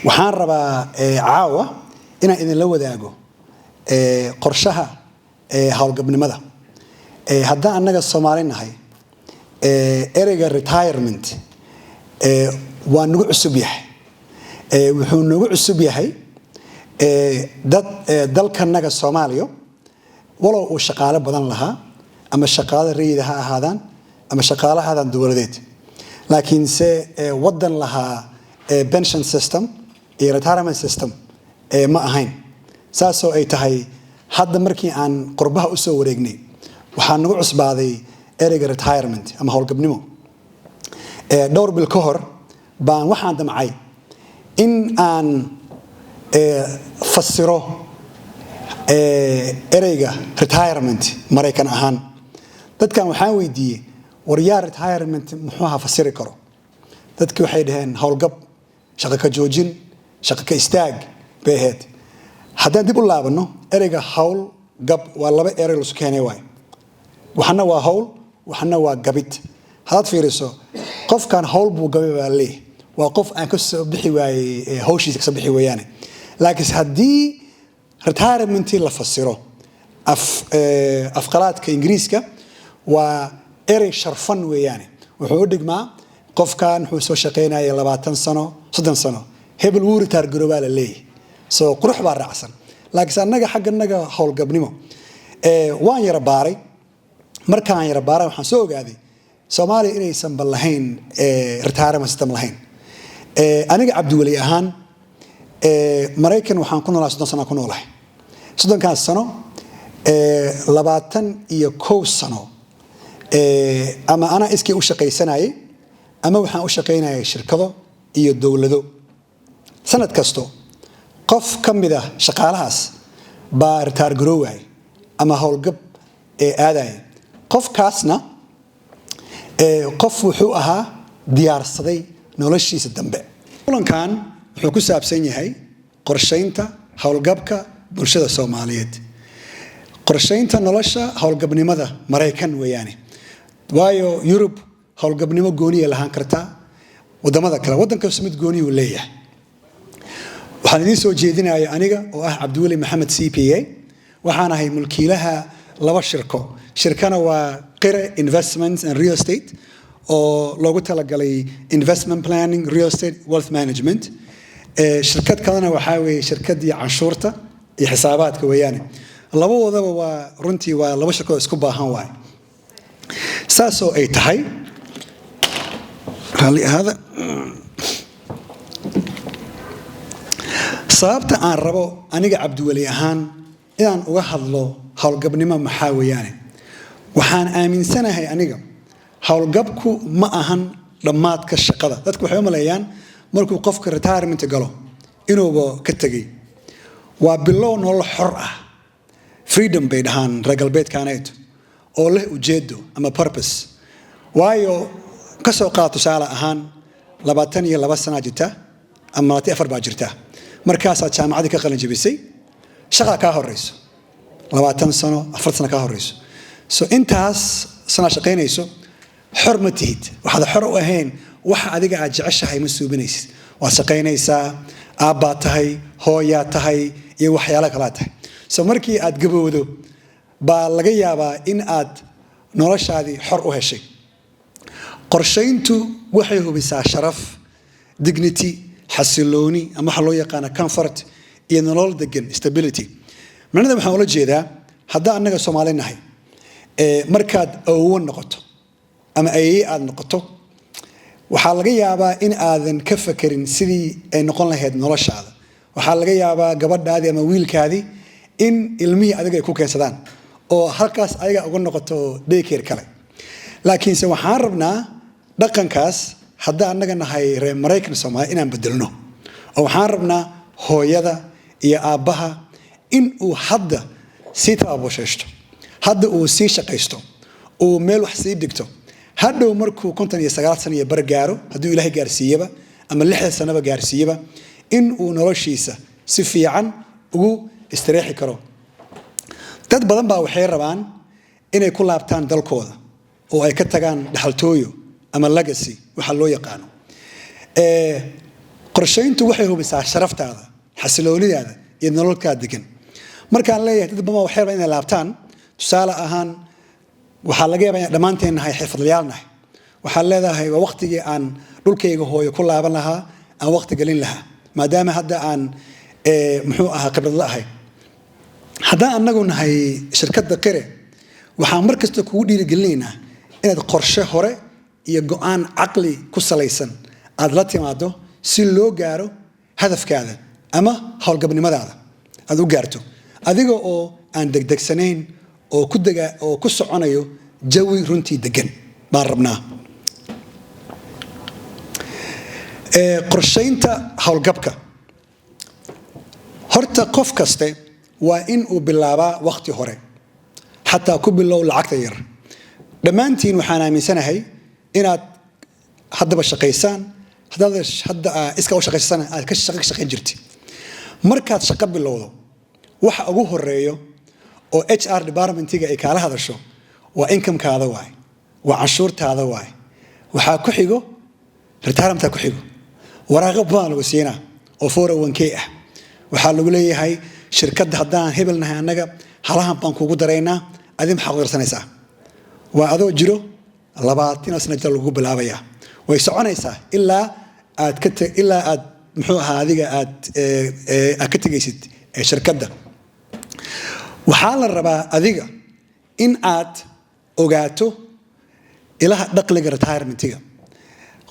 Waxaan rabaa caawa inaan idinla wadaago qorshaha howlgabnimada. Haddaan annaga Soomaali nahay, ereyga retirement waa nagu cusub yahay. Wuxuu nagu cusub yahay dad dalkanaga Soomaaliya, walow uu shaqaale badan lahaa, ama shaqaale rayida ha ahaadaan ama shaqaale ahaadaan dowladeed, laakiinse wadan lahaa pension system iyo retirement system ma ahayn. Saasoo ay tahay, hadda markii aan qurbaha usoo wareegnay, waxaa nagu cusbaaday ereyga retirement ama howlgabnimo. Dhowr bil ka hor baan waxaan damcay in aan fasiro ereyga retirement Maraykan ahaan. Dadkan waxaan weydiiyey, war yaa retirement muxuu ahaa fasiri karo? Dadkii waxay dhaheen howlgab, shaqo ka joojin, shaqo ka istaag bay ahayd. Haddaan dib u laabano, ereyga hawl gab waa laba erey lasu keenay waay. Waxna waa hawl, waxna waa gabid. Haddaad fiiriso, qofkan hawl buu gabay baa leeyahay, waa qof aan ka soo bixi waayey hawshiisa kasoo bixi weeyaane. Laakiinse haddii retirementii la fasiro af afqalaadka Ingiriiska, waa erey sharfan weeyaane. Wuxuu u dhigmaa qofkan wuxuu soo shaqaynayay 20 sano, 30 sano, hebel wuu retire garoobaa la leeyahay, soo qurux baa raacsan. Laakiinse annaga xagganaga howlgabnimo waan yara baaray. Markaan yara baaray, waxaan soo ogaaday Soomaaliya inaysan ba lahayn retirement system lahayn. Aniga Cabdiweli ahaan, Maraykan waxaan ku noolahay 30 sano ku noolahay. 30kaas sano, 21 sano ama anaa iskii u shaqaysanayay ama waxaan u shaqaynayay shirkado iyo dowlado. Sanad kasto qof ka mid ah shaqaalahaas baa retire garooway ama howlgab ee aadaya. Qofkaasna qof wuxuu ahaa diyaarsaday noloshiisa dambe. Kulankan wuxuu ku saabsan yahay qorshaynta howlgabka bulshada Soomaaliyeed, qorshaynta nolosha howlgabnimada Maraykan weeyaane, waayo Yurub howlgabnimo gooniya lahaan kartaa, wadamada kale waddan kasta mid gooniyuu leeyahay. Waxaan idiin soo jeedinaya aniga oo ah Cabdiweli Maxamed, CPA. Waxaan ahay mulkiilaha laba shirko. Shirkana waa Qire Investments and Real Estate, oo loogu talagalay investment planning, real estate, wealth management. Shirkad kalena waxaa weeye shirkadii canshuurta iyo xisaabaadka weeyaane. Labadoodaba waa runtii waa laba shirkadoo isku baahan waay. Saasoo ay tahay, raalli ahaada, sababta aan rabo aniga Cabdiweli ahaan inaan uga hadlo howlgabnimo maxaa weeyaane, waxaan aaminsanahay aniga howlgabku ma ahan dhammaadka shaqada. Dadku waxay u maleeyaan markuu qofka retirement galo inuuba ka tegay. Waa bilow nolol xor ah, freedom bay dhahaan reer galbeedkaneeto, oo leh ujeedo ama purpose. Waayo, ka soo qaad tusaale ahaan 22 sanaa jirta ama 24 baa jirta, markaasaad jaamacaddii ka qalin jebisay. Shaqaa kaa horeyso 20 sano, 4 sano kaa horeyso. So intaas sanaa shaqaynayso, xor ma tihid. Waxaad xor u ahayn waxa adiga aad jeceshahay ma suubinaysid. Waad shaqaynaysaa, aabbaad tahay, hooyaa tahay iyo waxyaalo kalaa tahay. So markii aad gabowdo baa laga yaabaa in aad noloshaadii xor u heshay. Qorshayntu waxay hubisaa sharaf, dignity, xasilooni ama waxa loo yaqaana comfort, iyo nolol degan, stability. Macnada waxaan ula jeedaa, haddaan annaga Soomaali nahay, markaad awowo noqoto ama ayeye aad noqoto, waxaa laga yaabaa in aadan ka fakerin sidii ay noqon lahayd noloshaada. Waxaa laga yaabaa gabadhaadii ama wiilkaadii in ilmihii adiga ay ku keensadaan oo halkaas ayaga uga noqoto daycare kale. Laakiinse waxaan rabnaa dhaqankaas, haddaan annaga nahay reer Maraykan Soomaaliya, inaan bedelno, oo waxaan rabnaa hooyada iyo aabbaha in uu hadda sii tabaabusheeshto, hadda uu sii shaqaysto, uu meel wax sii dhigto. Hadhow markuu 59 sano iyo bar gaaro, hadduu Ilaahay gaarsiiyaba ama 60 sanoba gaarsiiyaba, in uu noloshiisa si fiican ugu istireexi karo. Dad badan baa waxay rabaan inay ku laabtaan dalkooda oo ay ka tagaan dhaxaltooyo ama legacy waxa loo yaqaano. Qorshayntu waxay hubisaa sharaftaada, xasiloonidaada iyo nololkaa degan. Markaan leeyahay dad badan waxay rabaan inay laabtaan, tusaale ahaan, waxaa laga yaabaa inaan dhammaanteen nahay xirfadlayaal nahay. Waxaan leedahay waa waqtigii aan dhulkayga hooyo ku laaban lahaa, aan waqti gelin lahaa, maadaama hadda aan muxuu ahaa khibrad la ahay. Haddaan annagu nahay shirkadda Qire, waxaan mar kasta kugu dhiirigelinaynaa inaad qorshe hore iyo go'aan caqli ku salaysan aad la timaado si loo gaaro hadafkaada ama howlgabnimadaada aad u gaarto, adiga oo aan degdegsanayn oo ku dega oo ku soconayo jawi runtii degan baan rabnaa. Qorshaynta howlgabka, horta qof kaste waa in uu bilaabaa waqti hore, xataa ku bilow lacagta yar. Dhammaantiin waxaan aaminsanahay inaad haddaba shaqaysaan. Haddaad hadda iska u shaqaysana, aad ka shaqo ka shaqayn jirtid. Markaad shaqo bilowdo, waxa ugu horeeyo oo HR departmentiga ay kaala hadasho waa incomekaada waay, waa canshuurtaada waay. Waxaa ku xigo retirementka, ku xigo waraaqo badan lagu siinaa oo 401(k) ah. Waxaa lagu leeyahay shirkadda haddaan hebel nahay, annaga halahan baan kugu daraynaa, adi maxaa ku darsanaysaa? Waa adoo jiro 20 sano jira lagu bilaabayaa. Way soconaysaa ilaa aad muxuu ahaa adiga aad ka tegaysid shirkadda. Waxaa la rabaa adiga in aad ogaato ilaha dakhliga retirementiga.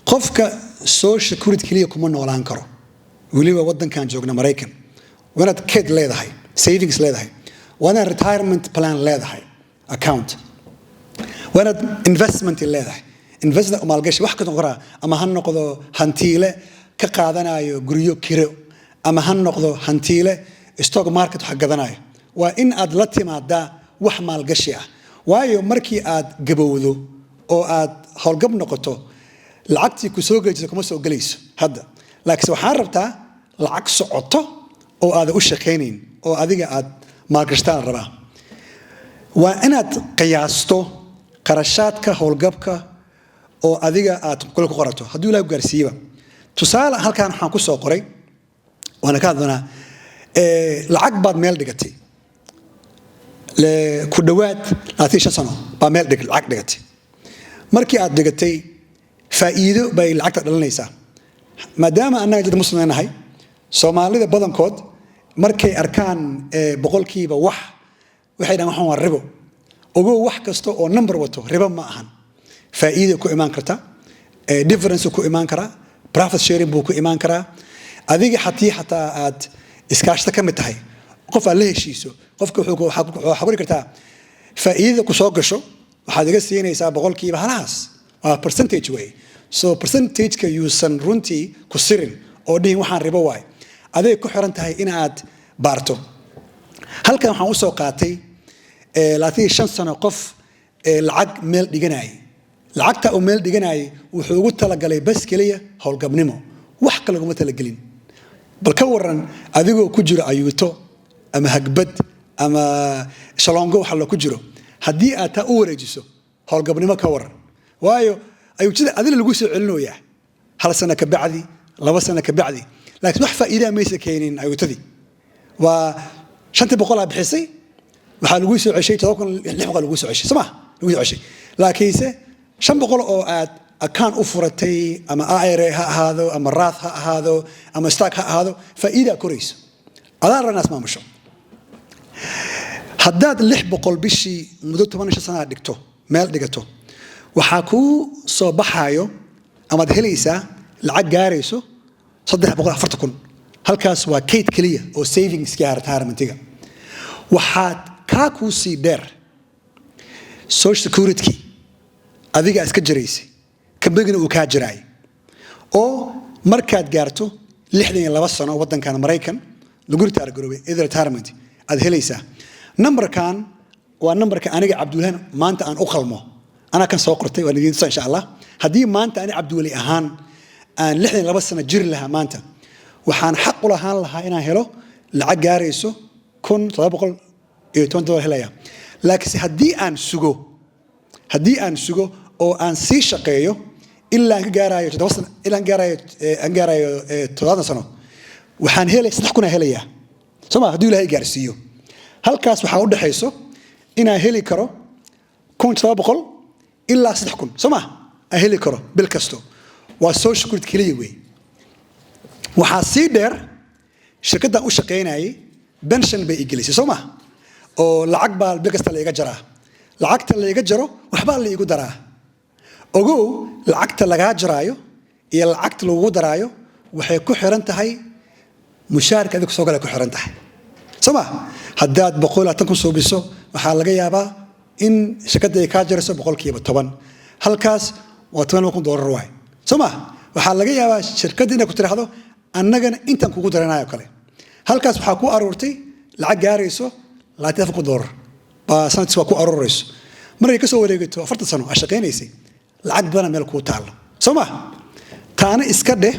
Qofka Social Security keliya kuma noolaan karo, weliba wadankan joogna Maraykan. Waa inaad keyd leedahay, savings leedahay, waa inaad retirement plan leedahay, account, waa inaad investment leedahay, investment, maalgashi wax kasta qoraa, ama ha noqdo hantiile ka qaadanayo guryo kiro, ama ha noqdo hantiile stock market wax gadanayo. Waa in aad la timaadaa wax maalgashi ah, waayo markii aad gabowdo oo aad howlgab noqoto, lacagtii ku soo geli kuma soo gelayso hadda, laakiinse waxaan rabtaa lacag socoto oo aadan u shaqaynayn oo adiga aad maalgashtaan rabaa. Waa inaad qiyaasto qarashaadka howlgabka oo adiga aad kule ku qorato hadduu Ilaah ku gaarsiiyeba. Tusaale, halkan waxaan ku soo qoray, waana ka hadlanaa, lacag baad meel dhigatay ku dhowaad 25 sano baa meel dhig lacag dhigatay. Markii aad dhigatay, faa'iido bay lacagta dhalinaysaa. Maadaama annaga dad muslim nahay, Soomaalida badankood markay arkaan boqolkiiba wax, waxay dhahaan waxaan waa ribo. Ogow, wax kasta oo number wato ribo ma ahan. Faa'iida ku imaan karta, difference ku imaan karaa, profit sharing buu ku imaan karaa. Adiga hatii xataa aad iskaashta ka mid tahay, qof aad la heshiiso, qofka waxaa qori kartaa faa'iidada ku soo gasho waxaad iga siinaysaa boqolkiiba halahaas. Waa percentage way, so percentageka yuusan runtii ku sirin oo dhihin waxaan ribo waay. Aday ku xiran tahay in aad baarto. Halkan waxaan usoo qaatay 25 sano qof lacag meel dhiganayay. Lacagta uu meel dhiganayay wuxuu ugu talagalay bas keliya howlgabnimo, wax kale uguma talagelin. Bal ka waran adigoo ku jiro ayuuto ama hagbad ama shalongo waxa la ku jiro, haddii aad taa u wareejiso howlgabnimo, ka waran? Waayo ayuutada adina lagu soo celinoyaa hal sano ka bacdi, 2 sano ka bacdi, laakiin wax faa'iidaa maysa keenin. Ayuutadii waa 500-aa bixisay, waxaa lagu soo ceshay 7600 lagu soo ceshay, soo ma lagu soo ceshay? Laakiinse 500 oo aad account u furatay, ama IRA ha ahaado ama Roth ha ahaado ama stock ha ahaado, faa'iidaa korayso. Adaa rabnaas maamusho. Haddaad 600 bishii muddo 15 sanaa dhigto, meel dhigato, waxaa kuu soo baxaayo amaad helaysaa lacag gaarayso 340,000. Halkaas waa kayd keliya oo savingska retirementiga. Waxaad kaa kuu sii dheer Social Security adiga iska jiraysay, kambanigina uu kaa jiraay, oo markaad gaarto 62 sano waddankan Maraykan lagu retire garoobay, either retirement aad helaysaa. Numberkan waa numberka aniga Cabdiwelihan maanta aan u qalmo. Anaa kan soo qortay, waan idiin tusaa insha Allah. Haddii maanta ani Cabdiweli ahaan aan 62 sano jiri lahaa maanta, waxaan xaq u lahaan lahaa inaan helo lacag gaarayso $1,710 helaya. Laakiinse haddii aan sugo oo aan sii shaqeeyo Ilaa aan ka gaarayo 7 sano, ilaa aan gaarayo 70 sano, waxaan helay 3,000 aan helayaa, soo ma? Hadduu Ilaahay gaarsiiyo halkaas, waxaa u dhexayso inaan heli karo 1,700 ilaa 3,000, soo ma? Aan heli karo bil kasto. Waa Social Security keliya wey. Waxaa sii dheer, shirkaddan u shaqaynayay pension bay igelisay, soo ma? Oo lacag baa bil kasta laiga jaraa. Lacagta laiga jaro waxbaa la iigu daraa. Ogow, lacagta lagaa jaraayo iyo lacagta lagugu daraayo waxay ku xiran tahay mushaarka adiga soo galay ku xiran tahay, soo ma? Haddaad 120,000 suubiso, waxaa laga yaabaa in shirkadda ay kaa jarayso 10%. Halkaas waa $12,000 waay, soo ma? Waxaa laga yaabaa shirkadda inay ku tiraahdo, "Annagana intaan kugu daranayo kale." Halkaas waxaa ku aruurtay lacag gaarayso $24,000 baa sanadkiis waa ku aruurayso. Markay kasoo wareegato 40 sano aa shaqaynaysay, lacag badana meel kuu taallo, soo ma? Taana iska dheh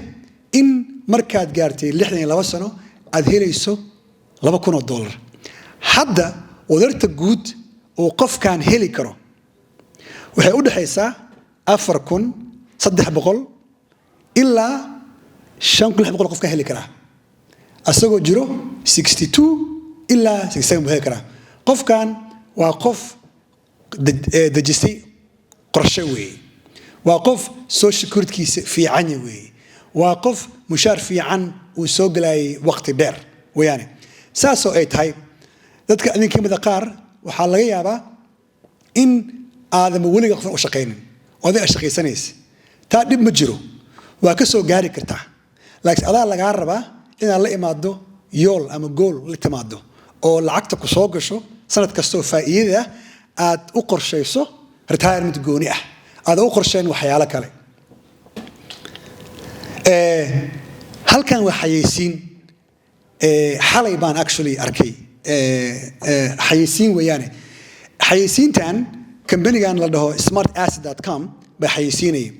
in markaad gaartay 62 sano aad helayso $2,000. Hadda wadarta guud uu qofkan heli karo waxay u dhexaysaa 4,300 ilaa 5,600. Qofka heli karaa asagoo jiro 62 ilaa 67 buu heli karaa. Qofkan waa qof dejistay qorshe weeye, waa qof social securitykiisa fiicanya weeye, waa qof mushaar fiican uu soo gelayay waqti dheer weyaane. Saasoo ay tahay, dadka adinka kamida qaar waxaa laga yaabaa in aadama weliga qofna u shaqaynin oo adiga aad shaqaysanaysa. Taa dhib ma jiro, waa ka soo gaari kartaa, laakiin adaa lagaa rabaa inaad la imaado yool ama goal la timaado oo lacagta ku soo gasho sanad kastoo faa'iidada ah aad u qorshayso retirement gooni ah, aad u qorsheyn waxyaalo kale. Halkan waa xayeysiin. Xalay baan actually arkay xayeysiin weeyaane. Xayeysiintan kambanigan la dhaho smartasset.com baa xayeysiinaya.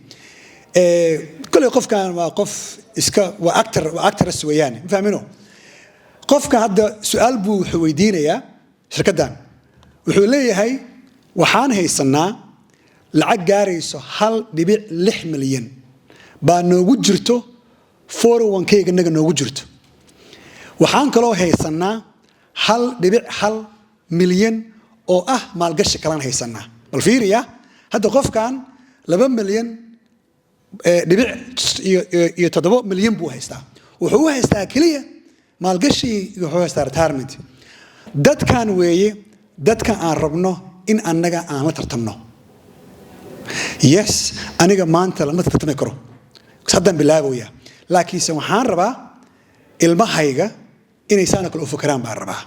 Koley qofkan waa qof iska waa actor, waa actress weeyaane, ma fahmino? Qofka hadda su-aal buu wuxuu weydiinayaa shirkaddan. Wuxuu leeyahay, "Waxaan haysanaa lacag gaarayso 1.6 milyan baa noogu jirto 401(k) naga noogu jirto. Waxaan kaloo haysanaa 1.1 milyan oo ah maalgashi kalaan haysanaa." Bal fiiriya hadda, qofkan 2 milyan dhibic iyo 7 milyan buu haystaa. Wuxuu u haystaa keliya maalgashi, wuxuu haystaa retirement. Dadkan weeye dadka aan rabno in annaga aan la tartamno. Yes, aniga maanta lama tartami karo, haddaan bilaabaya, laakiinse waxaan rabaa ilmahayga inay saana kale u fakeraan baan rabaa.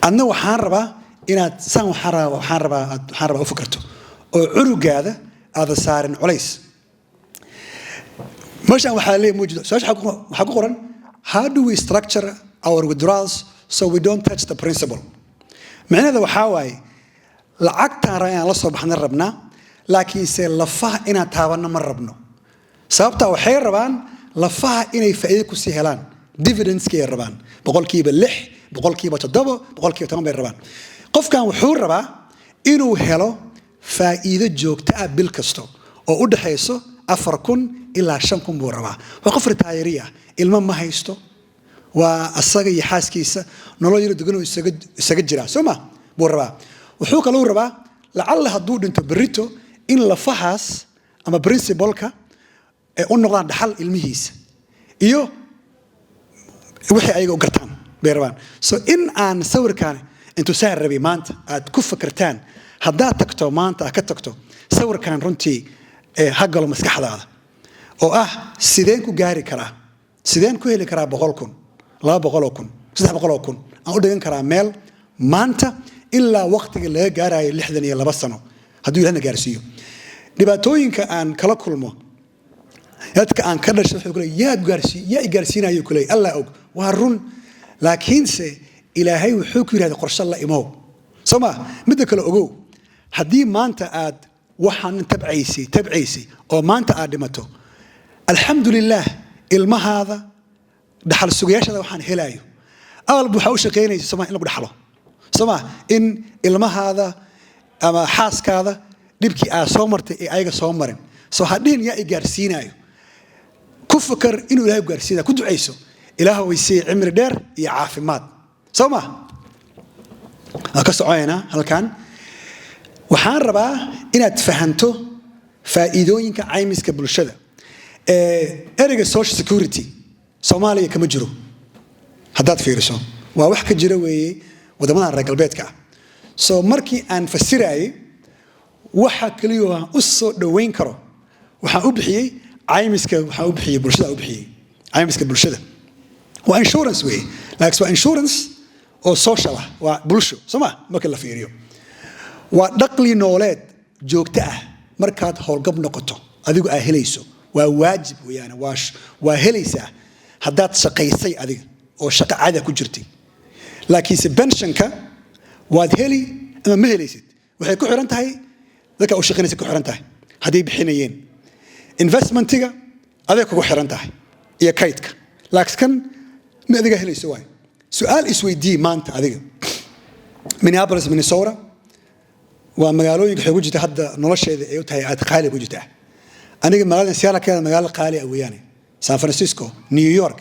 Adna waxaan rabaa inaad saan waxaan rabaa u fakerto oo cunugaada aada saarin culays. Meeshaan waxaa leeyahay mawjuud su-aasha waxaa ku qoran, "How do we structure our withdrawals so we don't touch the principal?" Micnaheeda waxaa waaye, lacagtaan rabaa inaan la soo baxna rabnaa, laakiinse lafaha inaan taabanno ma rabno. Sababtaa waxay rabaan lafaha inay faa'iido kusii helaan, dividendskay rabaan, 6%, 7%, 10% bay rabaan. Qofkan wuxuu rabaa inuu helo faa'iido joogto ah bil kasto oo u dhaxayso 4,000 ilaa 5,000 buu rabaa. Waa qof retiree ah, ilmo ma haysto, waa asaga iyo xaaskiisa, nolol yaro deganoo isaga jiraa, soo ma? Buu rabaa. Wuxuu kaluu rabaa lacalla hadduu dhinto berrito in lafahaas ama principalka ay u noqdaan dhaxal ilmihiisa iyo wixii ayaga u gartaan bay rabaan. So in aan sawirkan intusaar rabay maanta aad ku fikirtaan, haddaad tagto maanta aad ka tagto sawirkan, runtii ha galo maskaxdaada oo ah, sideen ku gaari karaa, sideen ku heli karaa 100,000, 200,000, 300,000 aan u dhigan karaa meel maanta ilaa waqtiga laga gaarayo 62 sano, hadduu Ilahna gaarsiiyo? Dhibaatooyinka aan kala kulmo dadka aan ka dhashay, wuxuu kuleeyahay, "Yaa gaarsii, yaa i gaarsiinayo?" Kuleeyahay, "Allah og." Waa run, laakiinse Ilaahay wuxuu ku yidhahday, "Qorshe la imow," soo ma? Midda kale ogow, haddii maanta aad waxaan tabcaysay tabcaysay oo maanta aad dhimato, alxamdu lilaah, ilmahaada dhaxal sugayaashada waxaan helaayo. Awalba waxaa u shaqaynaysa, soma, in lagu dhaxlo, soo ma? In ilmahaada ama xaaskaada dhibkii aad soo martay ee ayaga soo marin. Soo hadhihin yaa i gaarsiinaayo. Ku fakar inuu Ilahay gaarsiinayo, ku ducayso, Ilaah weysiiye cimri dheer iyo caafimaad. Soo ma waan ka soconaynaa halkan. Waxaan rabaa inaad fahanto faa'iidooyinka caymiska bulshada. Ereyga social security Soomaaliya kama jiro. Haddaad fiiriso, waa wax ka jira weeye waddamadan reer galbeedka ah. So markii aan fasiraayey, waxa keliya aan u soo dhoweyn karo waxaan u bixiyey caymiska, waxaan u bixiyey bulshada, u bixiyey caymiska bulshada. Waa insurance weeye, laakiin waa insurance oo social ah, waa bulsho. Soo ma marka la fiiriyo, waa dhaqli nooleed joogto ah. Markaad howlgab noqoto, adigu aa helayso, waa waajib weeyaan, waa helaysaa haddaad shaqaysay adiga oo shaqo caada ku jirtay. Laakiinse pensionka waad heli ama ma helaysid, waxay ku xiran tahay dadka u shaqaynaysa ku xiran tahay hadday bixinayeen. Investmentiga aday kugu xiran tahay iyo kaydka, laakiin kan ma adiga helayso waay. Su-aal isweydii maanta adiga. Minneapolis, Minnesota waa magaalooyinka waxay ku jirta hadda nolosheeda ay u tahay aad qaali ku jirtaa. Aniga magaalada Seattle keeda magaalo qaali ah weeyaane, San Francisco, New York.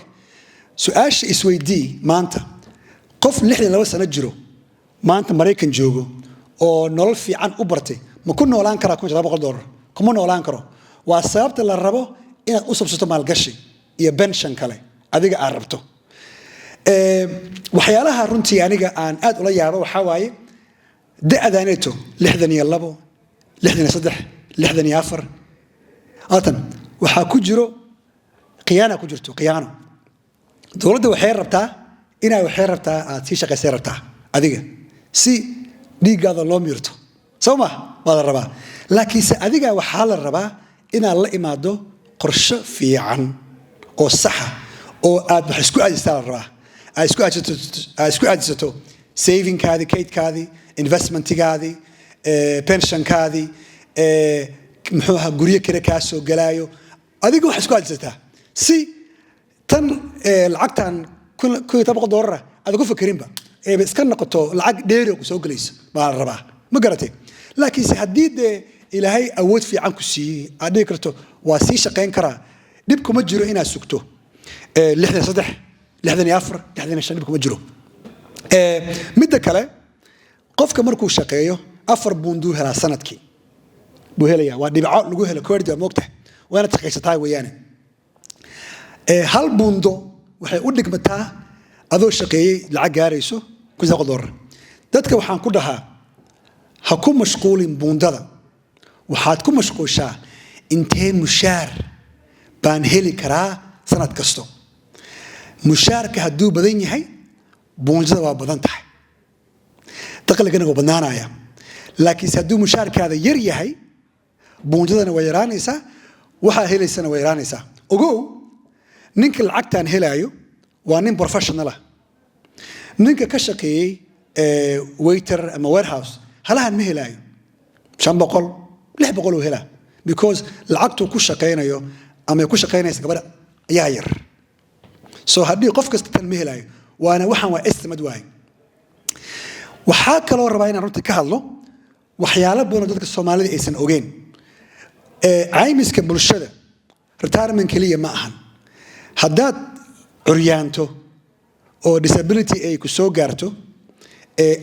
Su-aasha isweydii maanta: qof 62 sano jiro, maanta Maraykan joogo oo nolol fiican u bartay, ma ku noolaan karaa $1,700? Kuma noolaan karo. Waa sababta la rabo inaad u subsato maalgashi iyo pension kale adiga aad rabto. Waxyaalaha runtii aniga aan aad ula yaabo waxaa waaye da'daneeto 62, 63, 64 haatan waxaa ku jiro khiyaana ku jirto, khiyaano. Dowladda waxay rabtaa inaa, waxay rabtaa aad sii shaqaysay rabtaa adiga si dhiiggaada loo miirto. Soo ma waa la rabaa, laakiinse adiga waxaa la rabaa inaad la imaado qorshe fiican oo saxa oo aad wax isku aadistaa la rabaa, aad isku aadisato savingkaadii, kaydkaadii, investmentigaadii, pensionkaadii, muxuu ahaa, guryo kale kaa soo galaayo. Adiga wax isku aadisataa si tan lacagtan $1,700 aad ku fakerinba eeba iska noqoto lacag dheeri oo ku soo gelayso baa la rabaa. Ma garatay? Laakiinse haddii dee Ilaahay awood fiican ku siiyey, aad dhihi karto waa sii shaqayn karaa, dhib kuma jiro inaad sugto 63, 64, 65, dhib kuma jiro. Midda kale, qofka markuu shaqeeyo afar buunduu helaa sanadkii buu helaya. Waa dhibco lagu helo credit, waa moogtahay, waa inaad shaqaysataa weeyaane. Hal buundo waxay u dhigmataa adoo shaqeeyey lacag gaarayso $1,900. Dadka waxaan ku dhahaa, ha ku mashquulin buundada, waxaad ku mashquushaa intee mushaar baan heli karaa sanad kasto. Mushaarka hadduu badan yahay, buundada waa badan tahay, dakhligana waa badnaanaya. Laakiinse hadduu mushaarkaada yar yahay, buundadana waa yaraanaysaa, waxaa helaysana waa yaraanaysaa. Ogow, ninka lacagtan helaayo waa nin professional ah. Ninka ka shaqeeyey waiter ama warehouse halahan ma helaayo, 500, 600 uu helaa, because lacagtuu ku shaqaynayo ama ku shaqaynaysa gabadha ayaa yar. So haddii qof kasta tan ma helaayo, waana waxaan waa estimate waaye. Waxaa kaloo rabaa inaan runtii ka hadlo waxyaalo badan oo dadka Soomaalida aysan ogeyn. Caymiska bulshada retirement keliya ma ahan. Haddaad curyaanto oo disability ay ku soo gaarto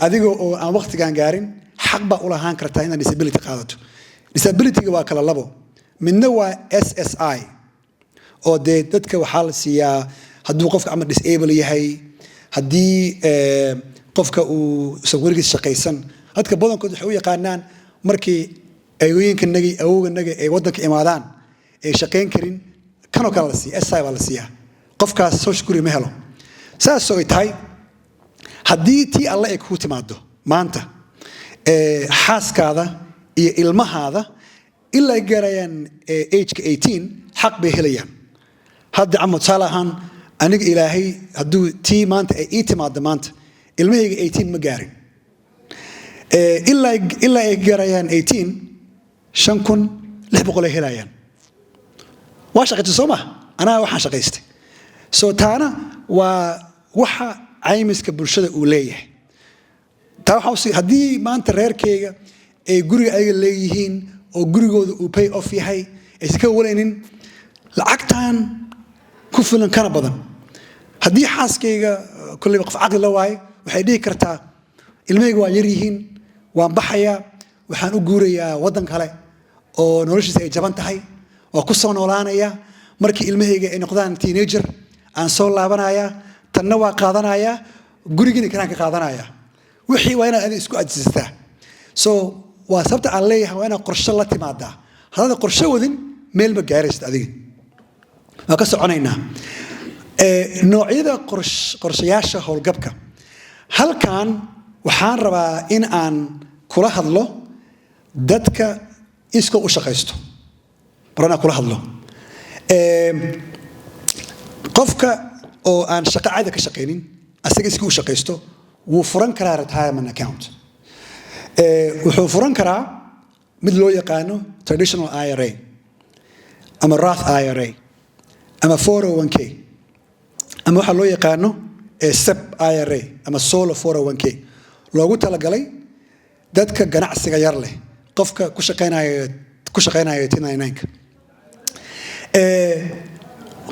adiga oo aan waqtigan gaarin, xaq baa u lahaan kartaa inaad disability qaadato. Disabilityga waa kala labo. Midna waa SSI, oo dee dadka waxaa la siiyaa hadduu qofka ama disable yahay, haddii qofka uu usan weligiis shaqaysan. Dadka badankood waxay u yaqaanaan markii ayooyinkanagii, awowganaga ay waddanka imaadaan ay shaqayn karin, kanoo kale la siiya, SSI baa la siiyaa. Qofkaas social security ma helo. Saasoo ay tahay, haddii tii Alle ay kuu timaado maanta, xaaskaada iyo ilmahaada ilaa ay gaarayaan ageka 18 xaq bay helayaan. Hadda ama tusaale ahaan aniga, Ilaahay hadduu tii maanta ay ii timaado maanta, ilmahayga 18 ma gaarin. Ilaa ay gaarayaan 18, 5,600 ay helayaan. Waa shaqaystay, soo ma anaa waxaan shaqaystay. So taana waa waxa caymiska bulshada uu leeyahay. Taa waxaa haddii maanta reerkayga ay guriga ayaga leeyihiin oo gurigooda uu pay off yahay. Aysan ka walaynin lacagtan ku filan kana badan. Haddii xaaskayga kolleyba qof caqli la waaye, waxay dhihi kartaa, "Ilmahayga waa yar yihiin, waan baxayaa, waxaan u guurayaa waddan kale oo noloshiisa ay jaban tahay, waa ku soo noolaanaya. Markii ilmahayga ay noqdaan teenager aan soo laabanaya, tanna waa qaadanaya, gurigiina kanaan ka qaadanaya." Wixii waa inaad adiga isku ajistaa. So waa sababta aan leeyahay waa inaad qorshe la timaadaa. Haddaad qorshe wadin, meel ma gaaraysid adiga. Waa ka soconaynaa. Noocyada qorshayaasha howlgabka, halkan waxaan rabaa in aan kula hadlo dadka iskoo u shaqaysto baranaa kula hadlo. Qofka oo aan shaqo caadi ka shaqaynin, asaga iskii u shaqaysto, wuu furan karaa retirement account. Wuxuu furan karaa mid loo yaqaano traditional IRA ama Roth IRA ama 401(k) ama waxaa loo yaqaano SEP IRA ama solo 401(k) loogu talagalay dadka ganacsiga yar leh, qofka ku shaqaynaya 1099-ka.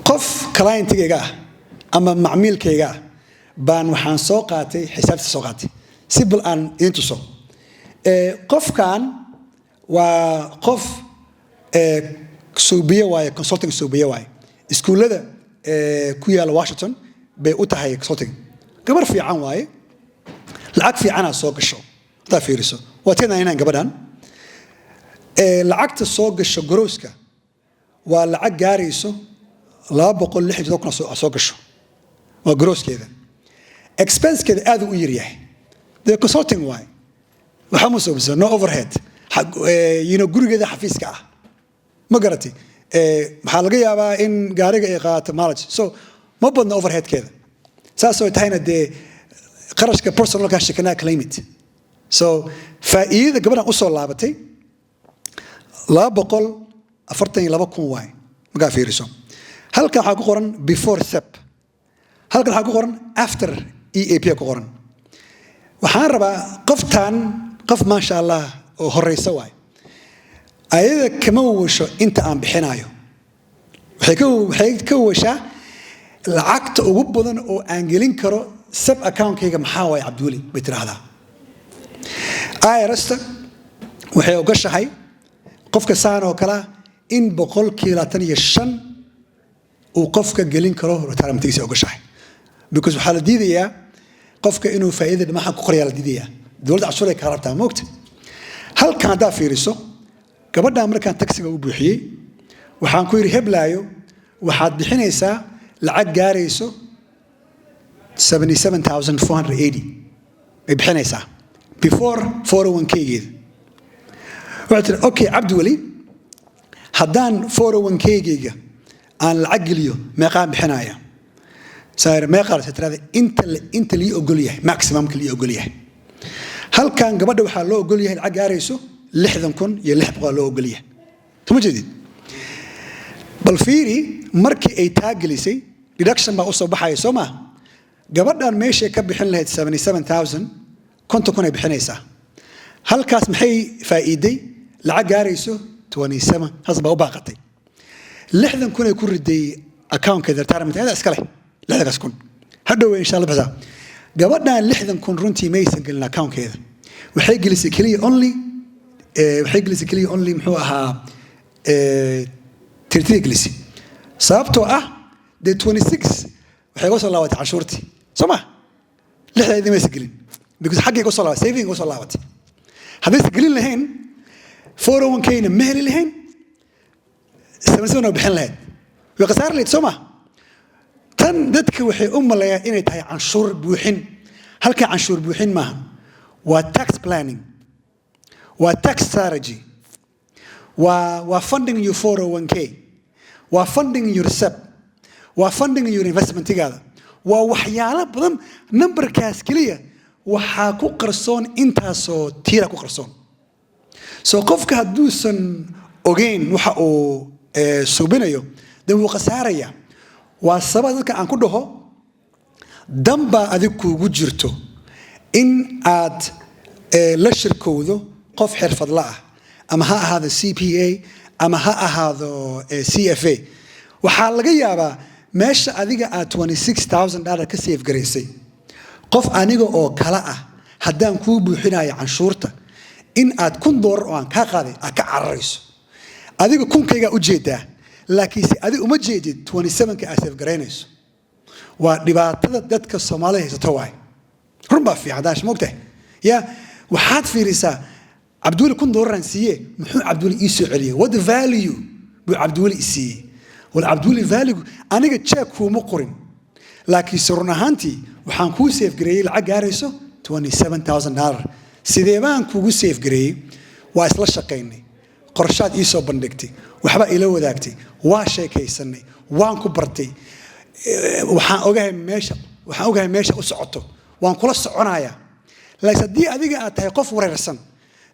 Qof clientigayga ah ama macmiilkayga ah baan waxaan soo qaatay xisaabta, soo qaatay si bal aan idin tuso. Qofkan waa qof suubiye waaye, consulting suubiye waaye, iskuullada ku yaalla Washington bay u tahay consulting. Gabar fiican waaye, lacag fiicanaa soo gasho. Haddaa fiiriso, waa 1099 gabadhan. Lacagta soo gasho grosska waa lacag gaarayso 267 kun soo gasho, waa grosskeeda. Expensekeeda aad u yaryahay, dee consulting waaye, waxaa ma soo no overhead, gurigeeda xafiiska ah, ma garatay? Maxaa laga yaabaa in gaariga ay qaadato mileage, so ma badna overheadkeeda. Saasoo tahayna dee qarashka personalka she cannot claim it. So faa'iidada gabadhan usoo laabatay 242,000 waay. Markaa fiiriso, halkan waxaa ku qoran before SEP, halkan waxaa ku qoran after EAP ku qoran. Waxaan rabaa qoftan, qof maasha Allah oo horeysa waay, ayada kama washo inta aan bixinayo. Waxay ka washaa lacagta ugu badan oo aan gelin karo SEP accountkayga maxaa waaye, Cabdiweli, bay tiraahdaa. IRS-ta waxay ogashahay qofka saan oo kalea in 25% uu qofka gelin karo retirementgiisa ogashahay, because waxaa la diidayaa qofka inuu faa'iida dhimaha ku qorayaa la diidayaa. Dowladda cashuuray kaa rabtaa, moogta. Halkan haddaa fiiriso, gabadhan markaan taxiga u buuxiyey, waxaan ku yidhi, "Heblaayo, waxaad bixinaysaa lacag gaarayso 77,480 bay bixinaysaa before 401(k)-geeda." Waxay tiri, "Okay Cabdiweli, haddaan 401(k)-gayga aan lacag geliyo, meeqaan bixinaya?" Saar meeqaa tirada inta lii ogol yahay, maximumka lii ogol yahay. Halkan gabadha waxaa loo ogol yahay lacag gaarayso 60,600 loo ogol yahay. Soma jeedid? Bal fiiri, markii ay taa gelisay, deduction baa usoo baxaya, soo maa? Gabadhan meeshay ka bixin lahayd 77,000, 50,000 ay bixinaysaa. Halkaas maxay faa'iiday? Lacag gaarayso 27 haas baa u baaqatay. 60,000 ay ku riday accountkeeda retirement, ayada iska leh 60,000. Hadhow insha Allah bixisaa. Gabadhan 60,000 runtii maysan gelin accountkeeda. Waxay gelisay keliya only, waxay gelisay keliya only, muxuu ahaa, tirtida gelisay, sababtoo ah dee 26 waxay uga soo laabatay canshuurtii, soo ma? Lixdeedii maysan gelin because xaggay uga soo laabatay, saving uga soo laabatay. Haddaysan gelin lahayn, 401(k)-na ma heli lahayn, 77 oo bixin lahayd, way khasaari lahayd, soo ma? Tan dadka waxay u maleeyaan inay tahay canshuur buuxin. Halka canshuur buuxin maaha, waa tax planning, waa tax strategy, waa funding your 401(k), waa funding your SEP, waa funding your investmentigaada, waa waxyaalo badan. Numberkaas keliya waxaa ku qarsoon intaasoo tiira ku qarsoon. So qofka hadduusan ogeyn waxa uu suubinayo, dee wuu khasaaraya. Waa sabab dadka aan ku dhaho, danbaa adig kuugu jirto in aad la shirkowdo qof xirfadla ah, ama ha ahaado CPA ama ha ahaado accountant ama ha ahaado ama ha ahaado CFA. Waxaa laga yaabaa meesha adiga aad $26,000 ka save garaysay, qof aniga oo kale ah haddaan kuu buuxinayo canshuurta, in aad $1,000 oo aan kaa qaaday aad ka cararayso. Adiga kunkaygaa u jeedaa, laakiinse adiga uma jeedid 27ka aad save garaynayso. Waa dhibaatada dadka Soomaalida haysato waay. Run baa fiican daash, moogtahay ya. Waxaad fiirisaa, Cabdiweli $1,000 aan siiye, muxuu Cabdiweli ii soo celiyey? What value buu Cabdiweli i siiyey? Wal Cabdiweli value aniga jeeg kuuma qorin, laakiinse run ahaantii waxaan kuu save gareeyey lacag gaarayso $27,000. Sidee baan kugu save gareeyey? Waa isla shaqaynay, qorshaad ii soo bandhigtay, waxbaa ila wadaagtay, waa sheekaysanay, waan ku bartay. Waxaan ogahay meesha u socoto, waan kula soconayaa. Laakiin haddii adiga aad tahay qof wareersan,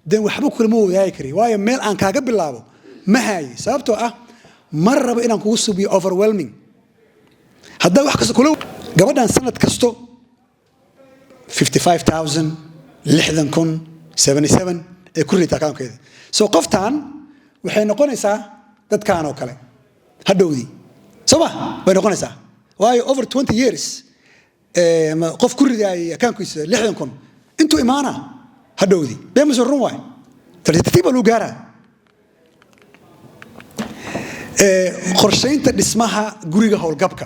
den waxba kulama wadaagi kari, waayo meel aan kaaga bilaabo ma haaye, sababtoo ah ma rabo inaan kugu subiyo overwhelming. Haddaa wax kasta kula gabadhan sanad kasto 55,000, 60,000, 77 ee ku rita accountkeeda. So qoftan waxay noqonaysaa dadkan oo kale hadhowdii, soo ma? Way noqonaysaa, waayo over 20 years qof ku ridaayay accountkiisa 60,000 intuu imaana hadhowdii, beemase run waay, tartiib tartiib baa lagu gaaraa. Qorshaynta dhismaha guriga howlgabka,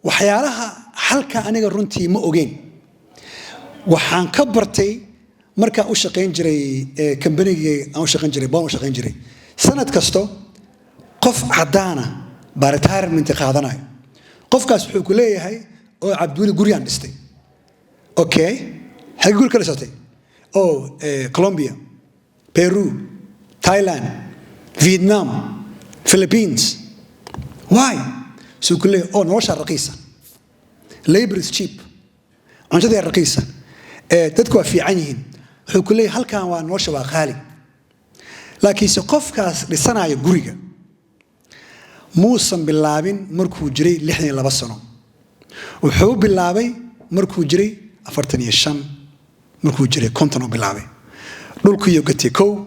waxyaalaha halka aniga runtii ma ogeyn, waxaan ka bartay markaan u shaqayn jiray kambanigii aan u shaqayn jiray, baan u shaqayn jiray. Sanad kasto qof caddaana baa retirement qaadanayo. Qofkaas wuxuu ku leeyahay, "Oo Cabdiweli, guriyaan dhistay." "Okay, xagee guri ka dhisatay?" "Oh, Colombia, Peru, Thailand, Vietnam, Philippines." "Why?" Suu ku leeyahay, "Oh, noloshaa raqiisa, labor is cheap, cuntada raqiisa, dadku waa fiican yihiin." Wuxuu ku leeyahay, "Halkan waa nolosha waa qaali." Laakiinse qofkaas dhisanaya guriga muusan bilaabin markuu jiray 62 sano. Wuxuu bilaabay markuu jiray 45, markuu jiray 50 uu bilaabay. Dhulkiiyo gatay kow,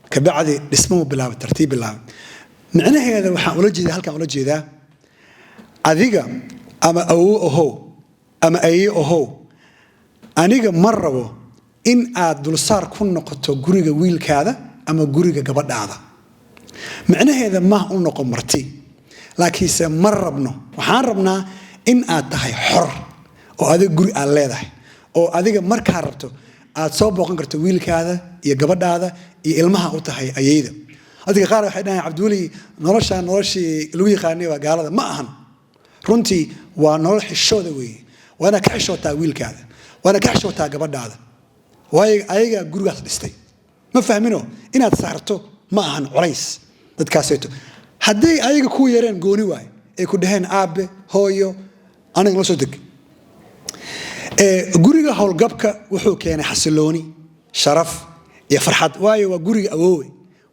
kabacdi dhismuu bilaabay, tartiib bilaabay. Micnaheeda waxaan ula jeedaa, halkaan ula jeedaa, adiga ama awow ahow ama aye ahow, aniga ma rabo in aad dulsaar ku noqoto guriga wiilkaada ama guriga gabadhaada. Micnaheeda mah u noqon marti, laakiinse ma rabno. Waxaan rabnaa in aad tahay xor oo adiga guri aad leedahay, oo adiga markaa rabto aad soo booqan karto wiilkaada iyo gabadhaada iyo ilmaha u tahay ayeyda. Dadka qaar waxay dhahaan, "Cabdiweli, noloshaan noloshii lagu yaqaanay waa gaalada." Ma ahan runtii, waa nolol xishooda weeye. Waa inaad ka xishootaa wiilkaada, waa inaad ka xishootaa gabadhaada, waayo ayagaa gurigaas dhistay. Ma fahmino? Inaad saarto ma ahan culays dadkaaseeto. Hadday ayaga ku yareen gooni waay, ay ku dhaheen, "Aabe, hooyo, aniga la soo deg." Guriga howlgabka wuxuu keenay xasilooni, sharaf iyo farxad, waayo waa guriga awoowe,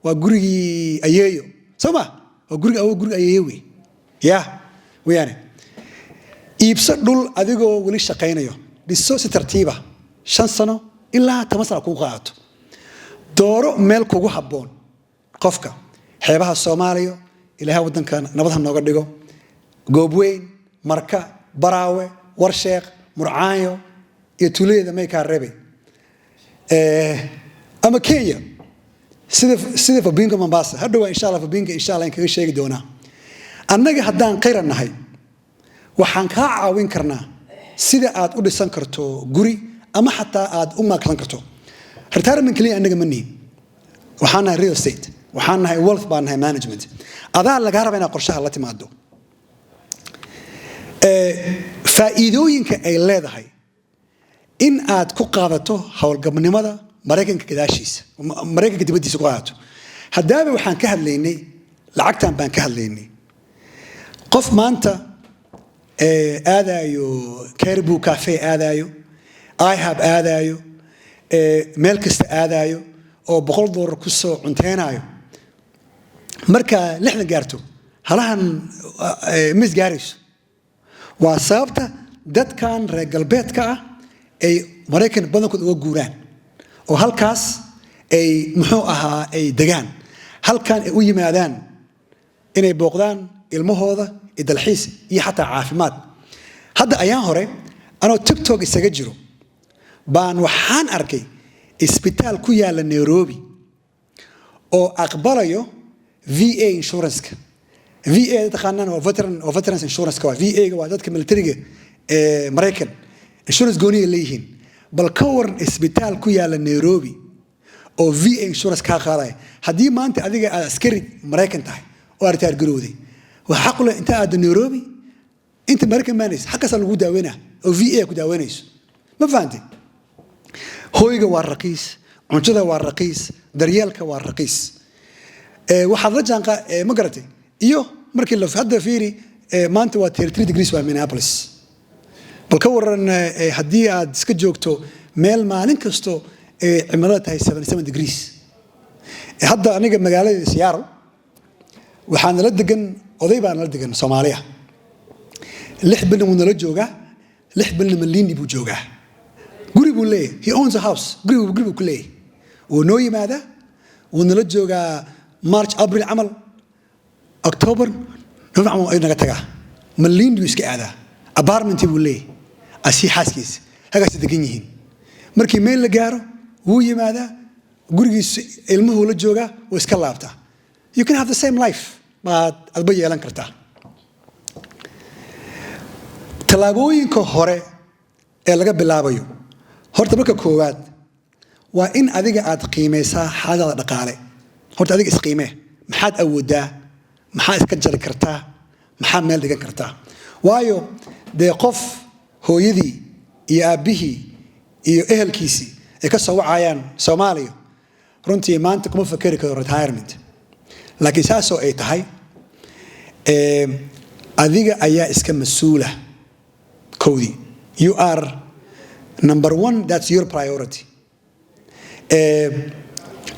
waa gurigii ayeeyo, soo ma? Waa guriga awoowe, guriga ayeeyo wey ya weyaane. Iibso dhul adigoo weli shaqaynayo, dhiso si tartiiba, 5 sano ilaa 10 sano kugu qaadato. Dooro meel kugu habboon qofka, xeebaha Soomaaliya, Ilaahay waddanka nabad ha nooga dhigo, Goobweyn, Marka, Baraawe, Warsheekh, Murcaanyo iyo tuuladeeda maykaa reebay, ama Kenya sida Fabinka Mombasa. Hadhowa insha Allah Fabinka insha Allah in kaga sheegi doonaa. Annaga haddaan qayran nahay, waxaan kaa caawin karnaa sida aad u dhisan karto guri ama xataa aad u maalgashan karto. Retirement kaliya annaga ma nihin, waxaan nahay real estate, waxaan nahay wealth baan nahay management. Adaa lagaa raba inaad qorshaha la timaado. Faa'iidooyinka ay leedahay in aad ku qaadato howlgabnimada Maraykanka gadaashiisa, Maraykanka dibaddiisa ku qaadato. Haddaaba waxaan ka hadlaynay lacagtan baan ka hadlaynay. Qof maanta aadaayo Caribou Cafe, aadaayo IHOP, aadaayo meel kasta aadaayo oo $100 kusoo cunteynaayo, markaa 60 gaarto halahan ma isgaarayso. Waa sababta dadkan reer galbeedka ah ay Maraykan badankood uga guuraan oo halkaas ay muxuu ahaa ay degaan. Halkan ay u yimaadaan inay booqdaan ilmahooda iyo dalxiis iyo xataa caafimaad. Hadda ayaan hore anoo TikTok isaga jiro baan waxaan arkay isbitaal ku yaalla Nairobi oo aqbalayo VA insurance-ka. VA taqaanaan waa veteran, waa veterans insurance-ka. Waa VA-ga, waa dadka militariga ee Maraykan, insurance gooniya leeyihiin. Bal ka waran isbitaal ku yaalla Nairobi oo VA insurance kaa qaadaya? Haddii maanta adiga aad askari Maraykan tahay oo aad retire garowday, waa xaq leh inta aadda Nairobi, inta Maraykan maanaysa, xagkaasaa lagu daaweynaa oo VA ku daaweynayso. Ma fahantay? Hoyga waa raqiis, cuntada waa raqiis, daryeelka waa raqiis. Waxaad la jaanqa, ma garatay? Iyo markii la hadda fiiri, maanta waa 33 degrees waa Minneapolis. Bal ka waran haddii aad iska joogto meel maalin kasto cimilada tahay 77 degrees? Hadda aniga magaalada Seattle waxaa nala degan oday baa nala degan Soomaaliya. 6 bilna wuu nala joogaa, 6 bilna Malindi buu joogaa. Guri buu leeyahay, he owns a house, guri buu ku leeyahay. Wuu noo yimaadaa, wuu nala joogaa March, April camal, October, November camal ayuu naga tagaa. Malindi buu iska aadaa, apartment buu leeyahay, asii xaaskiisa hagaasi degan yihiin. Markii meel la gaaro wuu yimaadaa gurigiisu, ilmuhuu la joogaa, wuu iska laabtaa. You can have the same life baad adba yeelan kartaa. Tallaabooyinka hore ee laga bilaabayo, horta marka koowaad waa in adiga aad qiimaysaa xaaladaada dhaqaale. Horta adiga isqiimee: maxaad awoodaa, maxaa iska jari kartaa, maxaa meel dhigan kartaa? Waayo dee qof hooyadii iyo aabbihii iyo ehelkiisii ay ka soo wacayaan Soomaaliya runtii maanta kuma fakeri karo retirement. Laakiin saasoo ay tahay, adiga ayaa iska mas-uula. Kowdii, you are number one, that's your priority.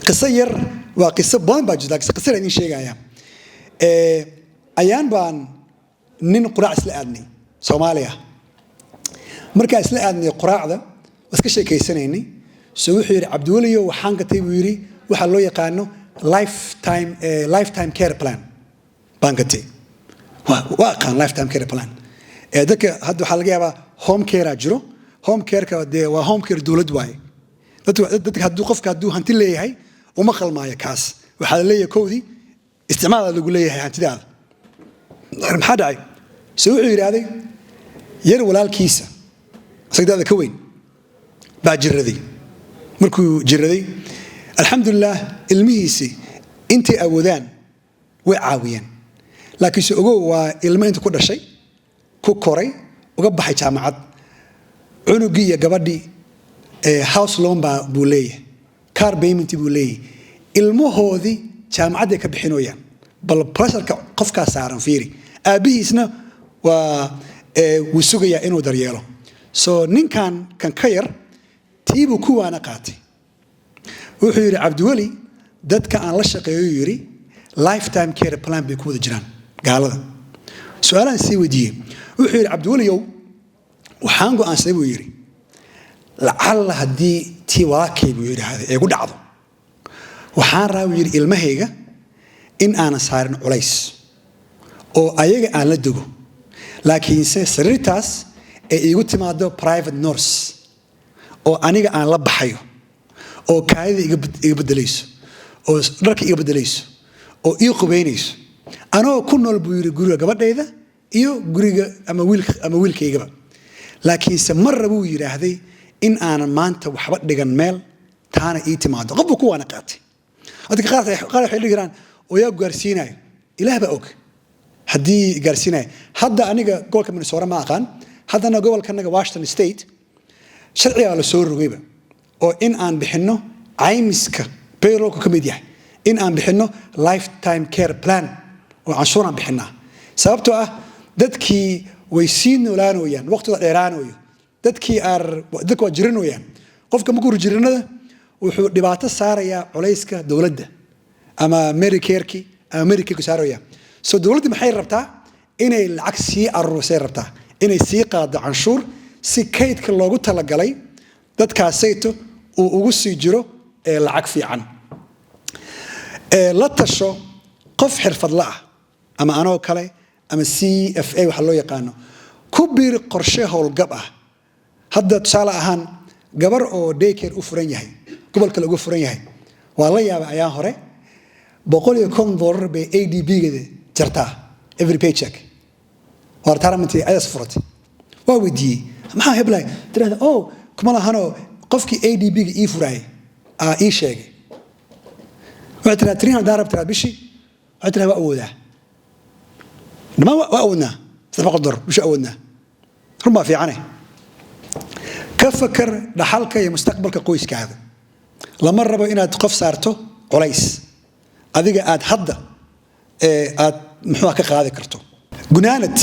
Qiso yar, waa qiso badan baa jirta, laakiin qiso idin sheegaya. Ayaan baan nin quraac isla aadnay Soomaaliya. Markaa isla aadnay quraacda, waa iska sheekaysanaynay. So wuxuu yidhi, "Cabdiweliyo, waxaan gatay," buu yidhi, waxaa loo yaqaano lifetime care plan baan gatay. Waa aqaan lifetime care plan. Dadka hadda waxaa laga yaabaa home care jiro. Home careka dee waa home care dowlad waaye. Dadka hadduu qofka hadduu hanti leeyahay uma qalmaayo kaas. Waxaa la leeyahay kowdii isticmaala lagu leeyahay hantidaada. Maxaa dhacay? So wuxuu yidhaahday yar walaalkiisa isagdaada ka weyn baa jiraday. Markuu jiraday, alxamdulilah, ilmihiisii intay awoodaan way caawiyeen. Laakiinse ogow, waa ilmo inta ku dhashay, ku koray, uga baxay jaamacad. Cunugii iyo gabadhii house loan baa buu leeyahay, car payment buu leeyahay, ilmahoodii jaamacadday ka bixinooyaan. Bal pressureka qofkaa saaran fiiri. Aabbihiisna waa wuu sugayaa inuu daryeelo. So ninkan kan ka yar tiibuu ku waana qaatay. Wuxuu yidhi, "Cabdiweli, dadka aan la shaqeeyo," yidhi, "lifetime care plan bay ku wada jiraan gaalada." Su-aalaan sii weydiiyey. Wuxuu yidhi, "Cabdiweliyow, waxaan go'aansaday," buu yidhi, "lacalla haddii tii walaalkay," buu yidhaahday, "ee ku dhacdo, waxaan rabaa," buu yidhi, "ilmahayga in aanan saarin culays oo ayaga aan la dego, laakiinse sariirtaas ay iigu timaado private nurse oo aniga aan la baxayo, oo kaadida iga bedelayso, oo dharka iga bedelayso, oo ii qubaynayso, anoo ku nool," buu yidhi, "guriga gabadhayda iyo guriga ama wiilka ama wiilkaygaba. Laakiinse marra," buu yidhaahday, "in aanan maanta waxba dhigan meel, taana ii timaado." Qof buu ku waana qaatay. Dadka qaar qaar waxay dhihi karaan, oo yaa gaarsiinayo? Ilaah baa og haddii gaarsiinaya. Hadda aniga gobolka Minnesota ma aqaan, haddana gobolkanaga Washington State sharcigaa la soo rogayba oo in aan bixinno caymiska payrollku ka mid yahay, in aan bixinno lifetime care plan oo canshuuraan bixinaa, sababtoo ah dadkii way sii noolaanooyaan, waqtigooda dheeraanayo. Dadkii aar dadka waa jiranooyaan. Qofka markuu jiranada wuxuu dhibaato saarayaa culayska dowladda ama Medicareki ama Medicaidku saaraya. So dowladda maxay rabtaa? Inay lacag sii aruursay rabtaa, inay sii qaado canshuur si kaydka loogu talagalay dadkaasayto uu ugu sii jiro ee lacag fiican. La tasho qof xirfadla ah ama anoo kale ama CFA waxa loo yaqaano. Ku biir qorshe howlgab ah. Hadda tusaale ahaan, gabar oo daycare u furan yahay, gobolka lagu furan yahay, waa la yaabay ayaan hore, $150 bay ADP-geeda jartaa every paycheck. Waa retirement ayaas furatay. Waa weydiiyey, "Maxaa heblay?" Tirahda, "Oh, kuma lahanoo, qofkii ADP-ga ii furaayay aa ii sheegay." Waxay tiraa $300 tiraa bishii. Waxay tiraa, "Waa awoodaa." Dhammaan waa awoodnaa, $300 bishii awoodnaa. Run baa fiicane. Ka fakar dhaxalka iyo mustaqbalka qoyskaada. Lama rabo inaad qof saarto culays adiga aad hadda aad muxuuha ka qaadi karto. Gunaanad,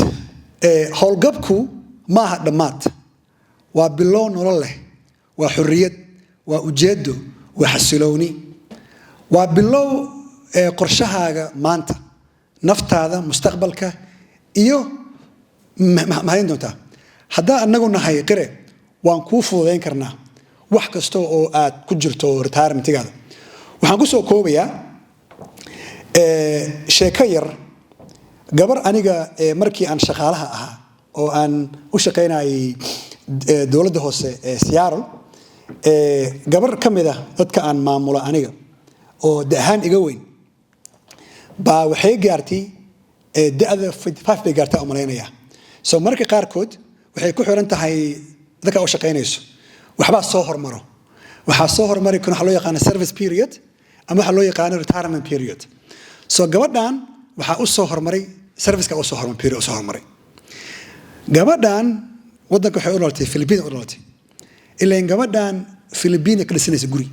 howlgabku maaha dhammaad, waa bilow nolol leh, waa xorriyad, waa ujeedo, waa xasilooni. Waa bilow qorshahaaga maanta, naftaada, mustaqbalka iyo mahadin doontaa. Haddaa anagu nahay Qire, waan kuu fududayn karnaa wax kasta oo aad ku jirto retirementigaada. Waxaan ku soo koobayaa sheeko yar. Gabar aniga markii aan shaqaalaha ahaa oo aan u shaqaynayay dowladda hoose ee Seattle, gabar ka mid ah dadka aan maamula aniga oo da ahaan iga weyn baa waxay gaartay da'da 55 bay gaartay umalaynaya. So mararka qaarkood waxay ku xiran tahay dadka u shaqaynayso. Waxbaa soo hormaro, waxaa soo hormari karo waxa loo yaqaano service period ama waxa loo yaqaano retirement period. So gabadhan waxaa u soo hormaray serviceka u soo hormar period u soo hormaray. Gabadhan waddanka waxay u dhalatay Philippine u dhalatay. Ilaan gabadhan Philippine ka dhisanaysa guri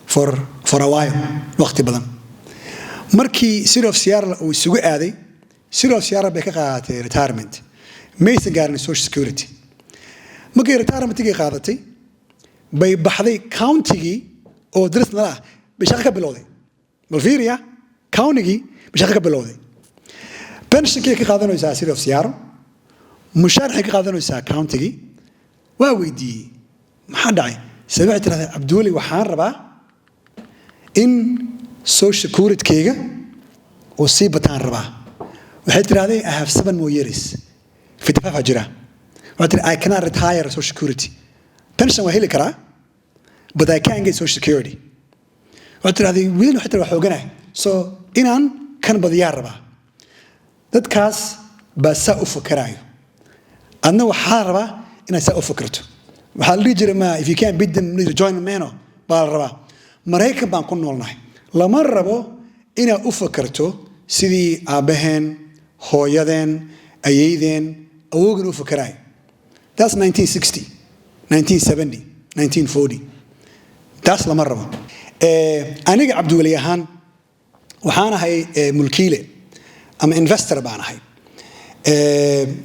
for a while, waqti badan. Markii City of Seattle uu isugu aaday, City of Seattle bay ka qaadatay retirement, maysan gaarin Social Security. Markii retirementigii qaadatay bay baxday, countygii oo daris nala ah bay shaqo ka bilowday. Bal fiiriya, countygii bay shaqo ka bilowday. Pensionkii ka qaadanaysaa City of Seattle, mushaarxay ka qaadanaysaa countygii. Waa weydiiyey, "Maxaa dhacay?" Se waxay tirahdaa, "Cabdiweli, waxaan rabaa in Social Security-kayga uu sii bataan rabaa." Waxay tirahdeen, "I have 7 more years." 55 jira. Waxay tiri, "I cannot retire Social Security. Pension waa heli karaa, but I can't get Social Security." Waxay tirahdeen wiil, waxay tiri, "Waa xooganahay, so inaan kan badiyaa rabaa." Dadkaas baa saa u fakaraayo. Adna waxaa rabaa inaad saa u fakerto. Waxaa la dhihi jiray, ma if you can't beat them, join them meno baa la rabaa. Maraykan baan ku noolnahay. Lama rabo inaad u fakerto sidii aabbaheen, hooyadeen, ayeydeen, awoogan u fakeraay. That's 1960, 1970, 1940. Taas lama rabo. Aniga Cabdiweli ahaan waxaan ahay mulkiile ama investor baan ahay.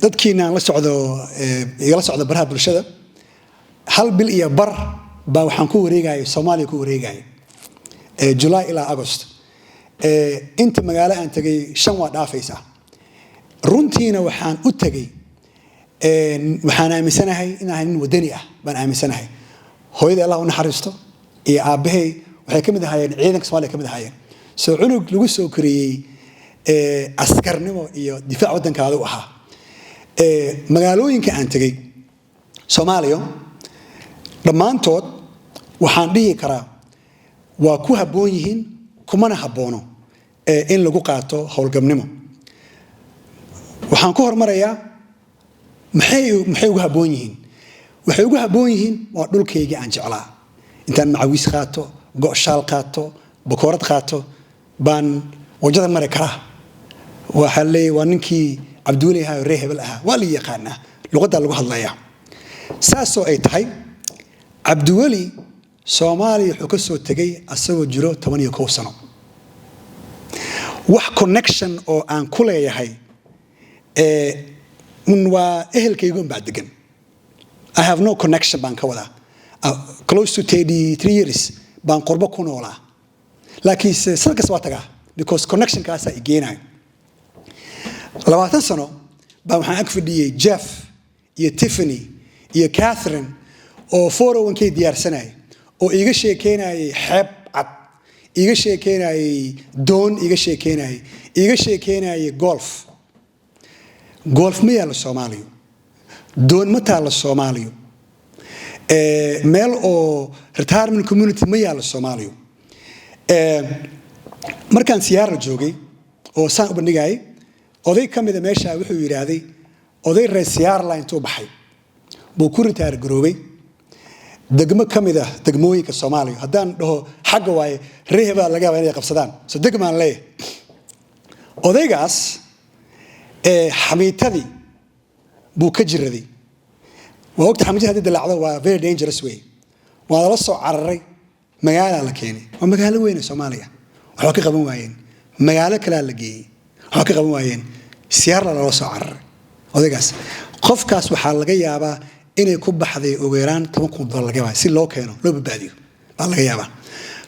Dadkiina aan la socdo, igala socdo baraha bulshada, hal bil iyo bar baa waxaan ku wareegaya Soomaaliya, ku wareegaya July ilaa August. Inta magaalo aan tegay shan waa dhaafaysaa. Runtiina waxaan u tegay, waxaan aaminsanahay in ahay nin wadani ah baan aaminsanahay. Hooyadii, Allah u naxariisto, iyo aabbahay waxay ka mid ahaayeen ciidanka Soomaaliya ka mid ahaayeen. Soo cunug lagu soo koriyey askarnimo iyo difaac waddankaada u ahaa. Magaalooyinka aan tegey Soomaaliya dhammaantood waxaan dhihi karaa waa ku habboon yihiin, kumana habboono in lagu qaato howlgabnimo. Waxaan ku hormarayaa maxay ugu habboon yihiin. Waxay ugu habboon yihiin waa dhulkaygii aan jeclaa. Intaan macawiis qaato, go'shaal qaato, bakoorad qaato baan wajada mari karaa. Waxaa leeyahy, "Waa ninkii Cabdiweli ahaa oo ree hebel ahaa." Waa la yaqaanaa, luqaddaa lagu hadlayaa. Saasoo ay tahay, Cabdiweli Soomaaliya wuxuu ka soo tegay asagoo jiro 11 sano. Wax connection oo aan ku leeyahay un waa ehelkaygu un baa degan. I have no connection baan ka wadaa. Close to 33 years baan qurbo ku noolaa, laakiinse sanad kasta waa tagaa because connectionkaasaa i geenayo. 20 sano baa waxaan ag fadhiyey Jeff iyo Tiffany iyo Catherine oo 401(k) diyaarsanayay oo iiga sheekeynayay xeeb cad. Iiga sheekeynayay doon, iiga sheekeynayay, iiga sheekeynayay golf. Golf ma yaallo Soomaaliya, doon ma taallo Soomaaliya, meel oo retirement community ma yaallo Soomaaliya. Markaan Siyaara joogay oo saan u bandhigayay, oday ka mida meesha wuxuu yidhaahday, oday reer Siyaarla intuu baxay buu ku retire garoobay degmo ka mid ah degmooyinka Soomaaliya. Haddaan dhaho xagga waaye, reer baa laga yaabaa inay qabsadaan, so degmaan leeyahay. Odaygaas xamiitadii buu ka jiraday. Waa ogta, xamiitada haddii dilaacdo waa very dangerous way. Waa lala soo cararay, magaalaa la keenay. Waa magaalo weyn ee Soomaaliya. Waxba ka qaban waayeen. Magaalo kalea la geeyey, waxba ka qaban waayeen. Siyaarla lala soo cararay odaygaas. Qofkaas waxaa laga yaabaa inay ku baxday ugu yaraan $10,000 laga yaabaa si loo keeno, loo badbaadiyo baa laga yaabaa.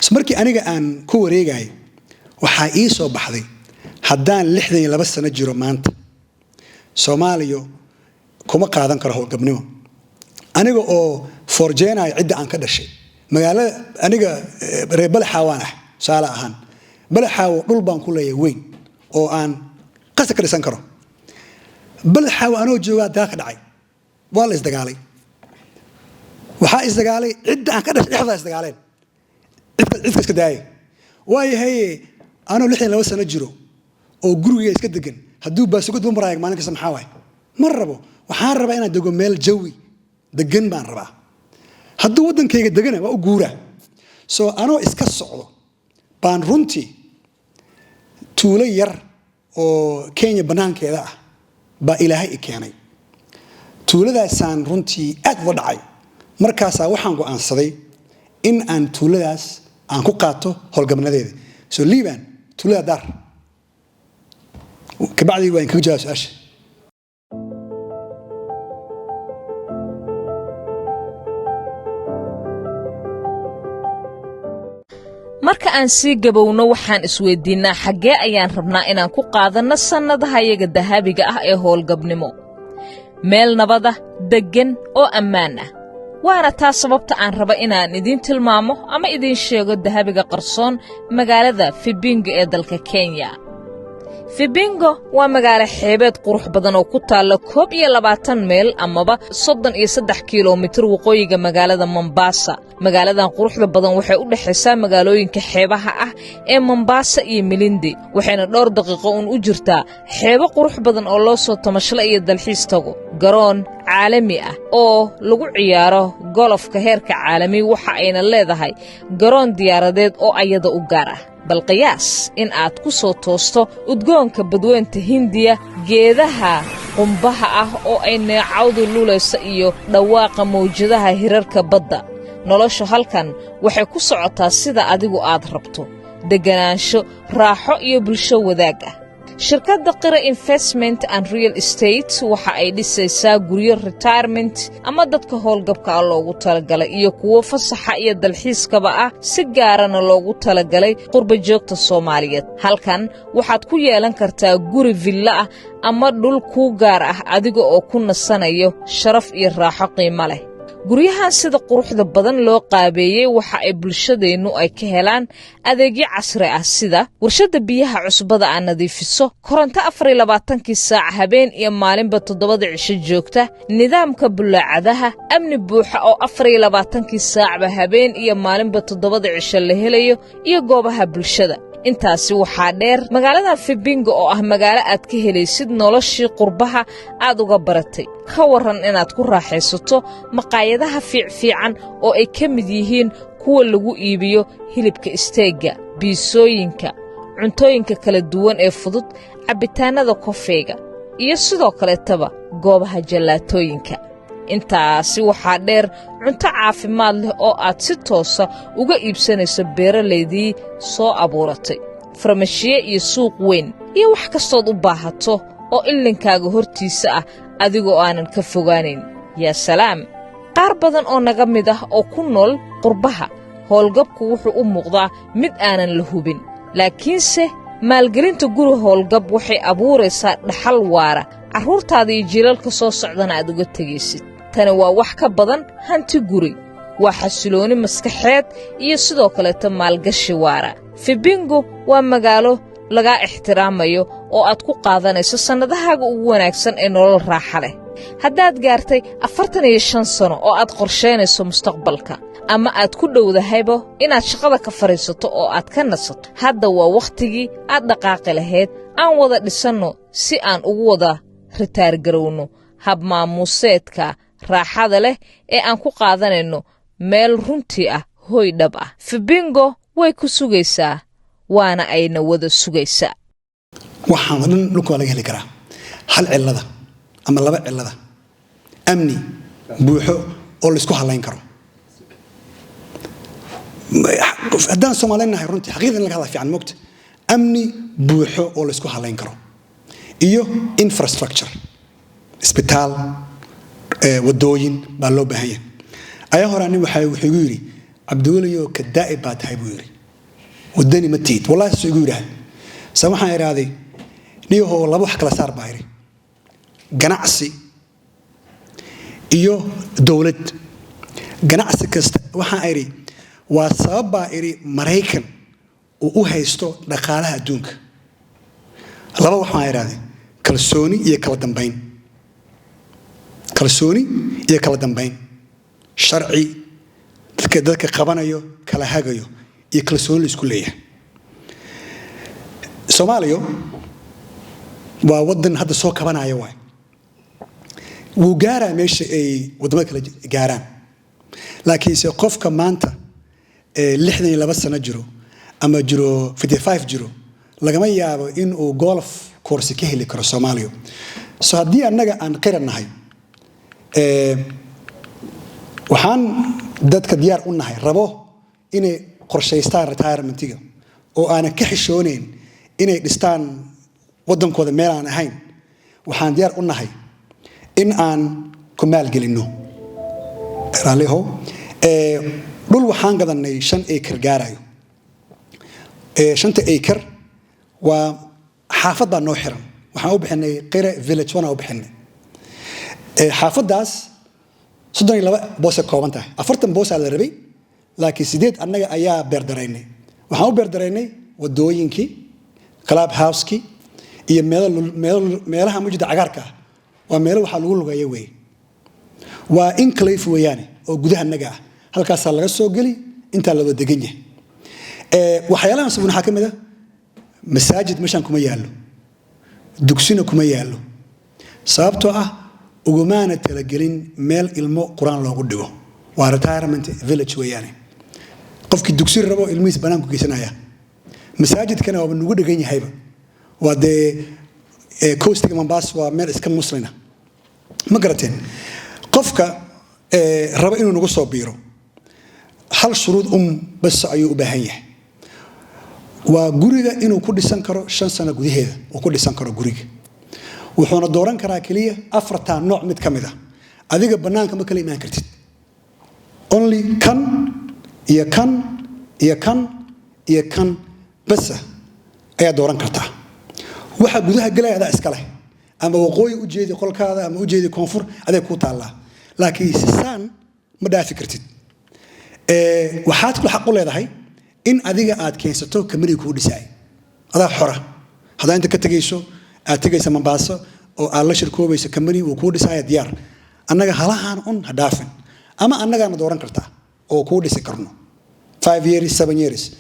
So markii aniga aan ku wareegayay, waxaa ii soo baxday haddaan 62 sano jiro maanta, Soomaaliya kuma qaadan karo howlgabnimo, aniga oo forjeenaya cidda aan ka dhashay magaalada. Aniga reer Balaxaawaan ah. Tusaale ahaan, Balaxaawo dhul baan ku leeyahay weyn oo aan qasa ka dhisan karo. Balaxaawo anoo joogaa dagaal ka dhacay, waa la isdagaalay. Waxaa isdagaalay cidda aan ka dhashay dhexdaa isdagaaleen, cidka iska daaya. Waayahay, anoo 62 sano jiro oo guriga iska degan, hadduu baasugad u maraayo maalin kasta, maxaa waay? Ma rabo. Waxaan rabaa inaan dego meel jawi degan baan rabaa. Hadduu waddankayga degana, waa u guuraa. So anoo iska socdo baan runtii tuulo yar oo Kenya bannaankeeda ah baa Ilaahay i keenay. Tuuladaasaan runtii aad uga dhacay. Markaasaa waxaan go'aansaday in aan tuuladaas aan ku qaato howlgabnadeeda. So Liban, tuulada daar kabacdii waan kaga jawaab su-aasha. Marka aan sii gabowno, waxaan isweyddiinnaa xaggee ayaan rabnaa inaan ku qaadanno sannadahayaga dahabiga ah ee howlgabnimo. Meel nabada, deggan oo ammaan ah. Waana taa sababta aan raba inaan idiin tilmaamo ama idiin sheego dahabiga qarsoon magaalada Fibingo ee dalka Kenya. Fibingo waa magaalo xeebeed qurux badan oo ku taalla 21 meel amaba 33 kilomitir waqooyiga magaalada Mombasa. Magaaladan quruxda badan waxay u dhexaysaa magaalooyinka xeebaha ah ee Mombasa iyo Milindi, waxayna dhowr daqiiqo uun u jirtaa xeebo qurux badan oo loo soo tamashlo iyo dalxiis tago. Garoon caalami ah oo lagu ciyaaro golofka heerka caalami, waxa ayna leedahay garoon diyaaradeed oo ayada u gaar ah. Bal qiyaas in aad ku soo toosto udgoonka badweynta Hindiya, geedaha qumbaha ah oo ay neecawdu lulayso iyo dhawaaqa mawjadaha hirarka badda. Noloshu halkan waxay ku socotaa sida adigu aad rabto: degganaansho, raaxo iyo bulsho wadaag ah. Shirkadda Qira Investment and Real Estate waxa ay dhisaysaa guryo retirement ama dadka howlgabka ah loogu talagalay iyo kuwo fasaxa iyo dalxiiskaba ah, si gaarana loogu talagalay qurba joogta Soomaaliyeed. Halkan waxaad ku yeelan kartaa guri villo ah ama dhul kuu gaar ah, adiga oo ku nasanayo sharaf iyo raaxo qiimo leh. Guryahan sida quruxda badan loo qaabeeyey waxa ay bulshadeennu ay ka helaan adeegyo casri ah, sida warshadda biyaha cusbada aan nadiifiso, koronto 24-kii saac, habeen iyo maalinba, 7-da cisho joogta, nidaamka bullaacadaha, amni buuxa oo 24-kii saacba, habeen iyo maalinba, 7-da cisho la helayo, iyo goobaha bulshada. Intaasi waxaa dheer, magaalada Fibinga oo ah magaalo aad ka helaysid noloshii qurbaha aad uga baratay. Ka warran inaad ku raaxaysato maqaayadaha fiicfiican oo ay ka mid yihiin kuwa lagu iibiyo hilibka isteegga, biisooyinka, cuntooyinka kala duwan ee fudud, cabbitaannada kofeega iyo sidoo kaleetaba goobaha jallaatooyinka. Intaasi waxaa dheer cunto caafimaad leh oo aad si toosa uga iibsanayso beeralaydii soo abuuratay, farmashiye iyo suuq weyn iyo wax kastood u baahato oo ilinkaaga hortiisa ah, adigoo aanan ka fogaanayn. Yaa salaam! Qaar badan oo naga mid ah oo ku nool qurbaha, howlgabku wuxuu u muuqdaa mid aanan la hubin, laakiinse maalgelinta guri howlgab waxay abuuraysaa dhaxal waara, carruurtaada iyo jiilalka soo socdana aad uga tegaysid. Tani waa wax ka badan hanti guri. Waa xasilooni maskaxeed iyo sidoo kaleeto maalgashi waara. Vipingo waa magaalo lagaa ixtiraamayo oo aad ku qaadanayso sannadahaaga ugu wanaagsan ee nolol raaxa leh. Haddaad gaartay 45 sano oo aad qorshaynayso mustaqbalka ama aad ku dhowdahayba inaad shaqada ka fadhiisato oo aad ka nasato, hadda waa wakhtigii aad dhaqaaqi lahayd. Aan wada dhisanno si aan ugu wada retire garowno hab maamuuseedka raaxada leh ee aan ku qaadanayno meel runtii ah hoy dhab ah. Vipingo way ku sugaysaa, waana ayna wada sugaysaa. Waxaan oo dhan dhulka waa laga heli karaa. Hal cilada ama laba cilada: amni buuxo oo laysku halayn karo. Haddaan Soomaali nahay, runtii xaqiiqda in laga hadla fiican mogta, amni buuxo oo laysku halayn karo iyo infrastructure, isbitaal, wadooyin baa loo baahan yahay. Ayaa hore nin waxa wuxuu igu yidhi, "Cabdiweliyo, kadaa'ib baa tahay," buu yidhi, "wadani ma tihid." Wallahi saasuu igu yidhaahday. Se waxaan idhaahday, "Niyahoo, laba wax kala saar," baa idhi, "ganacsi iyo dowlad." Ganacsi kasta waxaan idhi waa sabab baa idhi Maraykan uu u haysto dhaqaalaha adduunka. Laba wax baan idhahday: kalsooni iyo kala dambayn. Kalsooni iyo kala dambayn, sharci dadka qabanayo, kala hagayo, iyo kalsooni la isku leeyahay. Soomaaliya waa wadan hadda soo kabanaya waay. Wuu gaaraa meesha ay waddamada kale gaaraan, laakiinse qofka maanta 62 sano jiro ama jiro 55 jiro, lagama yaabo in uu golf course ka heli karo Soomaaliya. So haddii annaga aan qiran nahay, waxaan dadka diyaar u nahay rabo inay qorshaystaan retirementiga oo aanan ka xishoonayn inay dhistaan waddankooda meel aan ahayn, waxaan diyaar u nahay in aan ku maalgelinno. Raaliho, dhul waxaan gadanay 5 acre gaarayo. 5-ta acre waa xaafad baa noo xiran. Waxaan u bixinay Qire Village, wana u bixinay xaafaddaas. 32 boosay kooban tahay. 40 boosaa la rabay, laakiin sideed annaga ayaa beerdaraynay. Waxaan u beerdaraynay wadooyinkii, club house-kii iyo meelaha mujida cagaarka ah. Waa meelo waxaa lagu lugeeya weeye, waa enclave weeyaane oo gudaha naga ah. Halkaasaa laga soo geli, intaa la wada degan yahay. Waxyaalahan subun waxaa ka mid a masaajid meeshaan kuma yaallo, dugsina kuma yaallo, sababtoo ah ugumaana talagelin meel ilmo Qur-aan loogu dhigo. Waa retirement village weeyaane. Qofkii dugsi rabo ilmihiis banaanku geysanaya. Masaajidkana waaba nugu dhegan yahayba. Waa dee coastiga Mombasa, waa meel iska muslina, ma garateen? Qofka raba inuu nagu soo biiro, hal shuruud bas ayuu u baahan yahay: waa guriga inuu ku dhisan karo 5 sano gudaheeda uu ku dhisan karo guriga. Wuxuuna dooran karaa keliya afartaa nooc mid ka mid a. Adiga bannaanka ma kala imaan kartid, only kan iyo kan iyo kan iyo kan basa ayaa dooran kartaa. Waxa gudaha gelaya adaa iska leh. Ama waqooyi u jeedi qolkaada ama u jeedi koonfur, aday kuu taallaa, laakiin sisaan ma dhaafi kartid. Waxaad ku xaq u leedahay in adiga aad keensato company kuu dhisaay. Adaa xora. Haddaa inta ka tegayso, aad tegaysa Mombaaso oo aad la shirkoobayso company, wuu kuu dhisaaya, diyaar. Annaga halahaan un ha dhaafin, ama annagaana dooran kartaa oo kuu dhisi karno. 5 years, 7 years,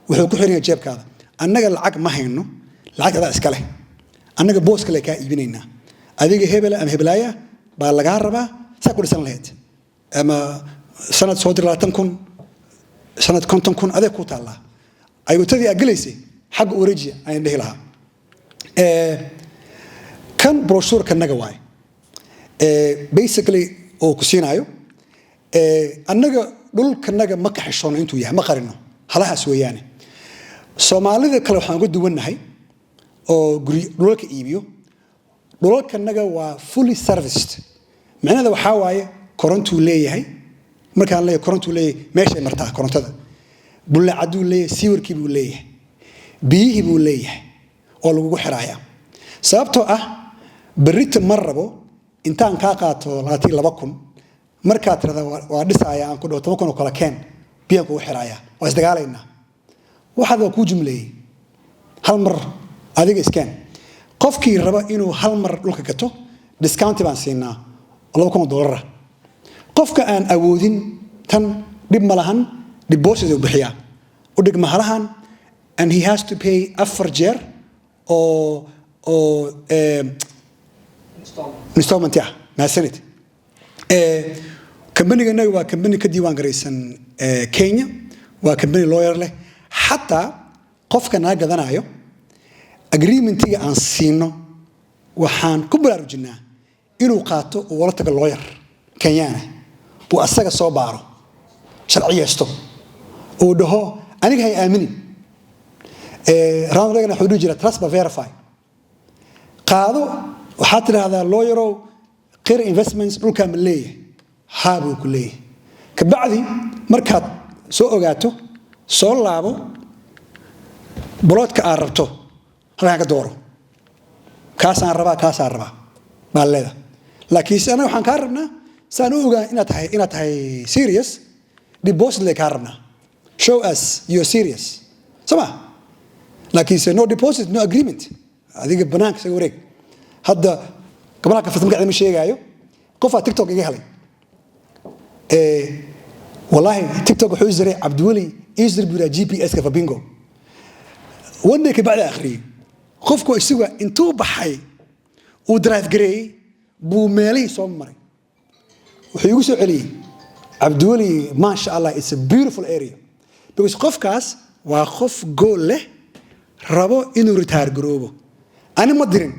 wuxuu ku xiran yahay jeebkaada. Annaga lacag ma hayno, lacag adaa iska leh. Annaga boos kale kaa iibinaynaa. Adiga hebela ama heblaaya baa lagaa rabaa saa ku dhisan lahayd. Ama sanad soo dir 20,000, sanad 50,000, adeeg kuu taallaa. Ayuutadii aad gelaysay xagga wareejiya ayaan dhihi lahaa. Kan brochure-ka naga waaye, basically oo ku siinaayo. Annaga dhulkanaga ma ka xishoono intuu yahay, ma qarino, halahaas weeyaane. Soomaalida kale waxaan uga duwannahay oo guri dhulalka iibiyo, dhulalkanaga waa fully serviced. Micnaheeda waxaa waaye korontuu leeyahay. Markaan leeyahay korontuu leeyahay, meeshay martaa korontada, bullaacaduu leeyahay, sewerkii buu leeyahay, biyihii buu leeyahay oo lagugu xiraaya. Sababtoo ah berrita ma rabo intaan kaa qaato 22,000. Markaad tirada waa dhisaaya, aan ku dhaho 10,000 oo kala keen, biyaan kugu xiraaya, waa isdagaalaynaa. Waxaad waa kuu jumleeyey, hal mar adiga iskeen. Qofkii raba inuu hal mar dhulka gato, discount baan siinaa $2,000. Qofka aan awoodin tan dhib ma lahan, deposit uu bixiyaa u dhigma halahan, and he has to pay afar jeer oo installment ah. Mahadsanid. Kambaniga innaga waa kambani ka diiwaan garaysan Kenya, waa kambani lawyer leh. Xataa qofka naga gadanayo, agreementiga aan siino waxaan ku baraarujinaa inuu qaato uu wala tago lawyer Kenyaana, uu asaga soo baaro, sharciyeysto, uu dhaho aniga hay aaminin. Ronald Reagan wuxuu dhihi jira "Trust but verify." Qaado, waxaad tidhaahdaa, "Lawyerow, Qir Investments dhulkaa ma leeyahay?" Haa buu ku leeyahay. Kabacdi markaad soo ogaato, soo laabo, plotka aad rabto halkaan ka dooro, kaasaan rabaa, kaasaan rabaa baa leeda. Laakiinse annaga waxaan kaa rabnaa, saan u ogaa inaad tahay serious, deposit lay kaa rabnaa. Show us you're serious, soo ma? Laakiinse no deposit, no agreement. Adiga banaanka isaga wareeg. Hadda gabadha ka magaceeda ma sheegaayo, qofaa TikTok iga helay. Wallaahi TikTok wuxuu isiray "Cabdiweli isir" buu yidhaha GPS ka Fabingo. One day kabacdi akhriyey, qofku isaga intuu baxay uu drive gareeyey buu meelihii soo maray. Wuxuu igu soo celiyey, "Cabdiweli, maasha Allah, it's a beautiful area," because qofkaas waa qof goal leh, rabo inuu retire garoobo. Ani ma dirin,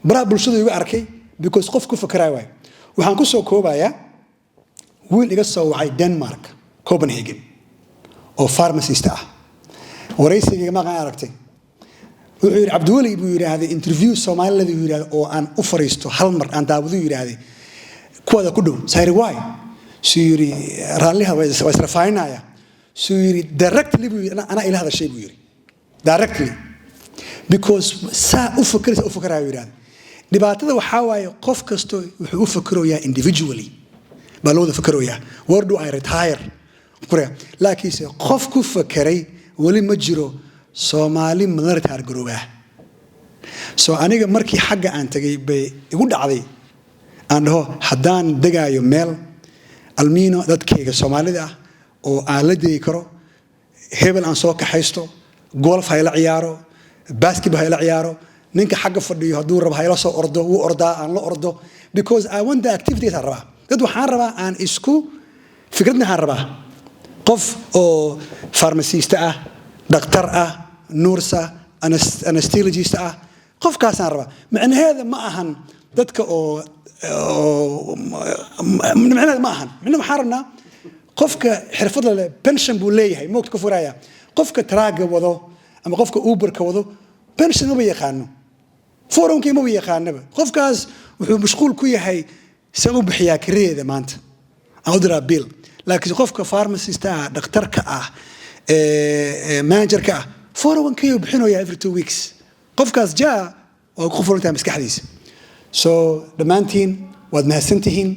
baraha bulshadu igu arkay, because qof ku fakeraay waay. Waxaan ku soo koobayaa wiil iga soo wacay Denmark, Copenhagen, oo pharmacist ah. Waraysigayga maqan aragtay. Wuxuu yidhi, "Cabdiweli," buu yidhaahday, "interview Soomaalilada," yidhahday, "oo aan u fariisto hal mar aan daawado," yidhaahday, "kuwada ku dhow sayri waay." Suu yidhi, "Raalliha, waa israfaahinaya." Suu yidhi, "Directly," buu yidhi, "anaa ila hadashay," buu yidhi, "directly, because saa u fakeraysa u fakeraya," yidhahday. Dhibaatada waxaa waaye qof kasto wuxuu u fakeroyaa individually baa loo wada fakeroyaa, where do I retire? Laakiinse qof ku fakeray weli ma jiro Soomaali mana retire garoobaa. So aniga markii xagga aan tagay bay igu dhacday aan dhaho haddaan degaayo meel almiino dadkayga Soomaalida ah oo aan la degi karo, hebel aan soo kaxaysto, golf hayla ciyaaro, basketball hayla ciyaaro, ninka xagga fadhiyo hadduu rabo hayla soo ordo, wuu ordaa, aan la ordo, because I want the activities aan rabaa. Dad waxaan rabaa aan isku fikradna waxaan rabaa, qof oo pharmacist ah, dhakhtar ah, nurse ah, anesthesiologist ah, qofkaasaan rabaa. Macnaheeda ma ahan dadka oo, macnaheeda ma ahan. Macnaheeda waxaan rabnaa qofka xirfad leh pension buu leeyahay, moogta ka furaya. Qofka truckga wado ama qofka Uberka wado pension maba yaqaano, 401(k) maba yaqaanaba. Qofkaas wuxuu mashquul ku yahay saan u bixiyaa kiradeeda maanta, aan u diraa bill. Laakiin qofka pharmacist ah, dhakhtarka ah, managerka ah, 401(k) uu bixinaya every 2 weeks. Qofkaas jaa waa ku furantahay maskaxdiisa. So dhammaantiin waad mahadsantihiin.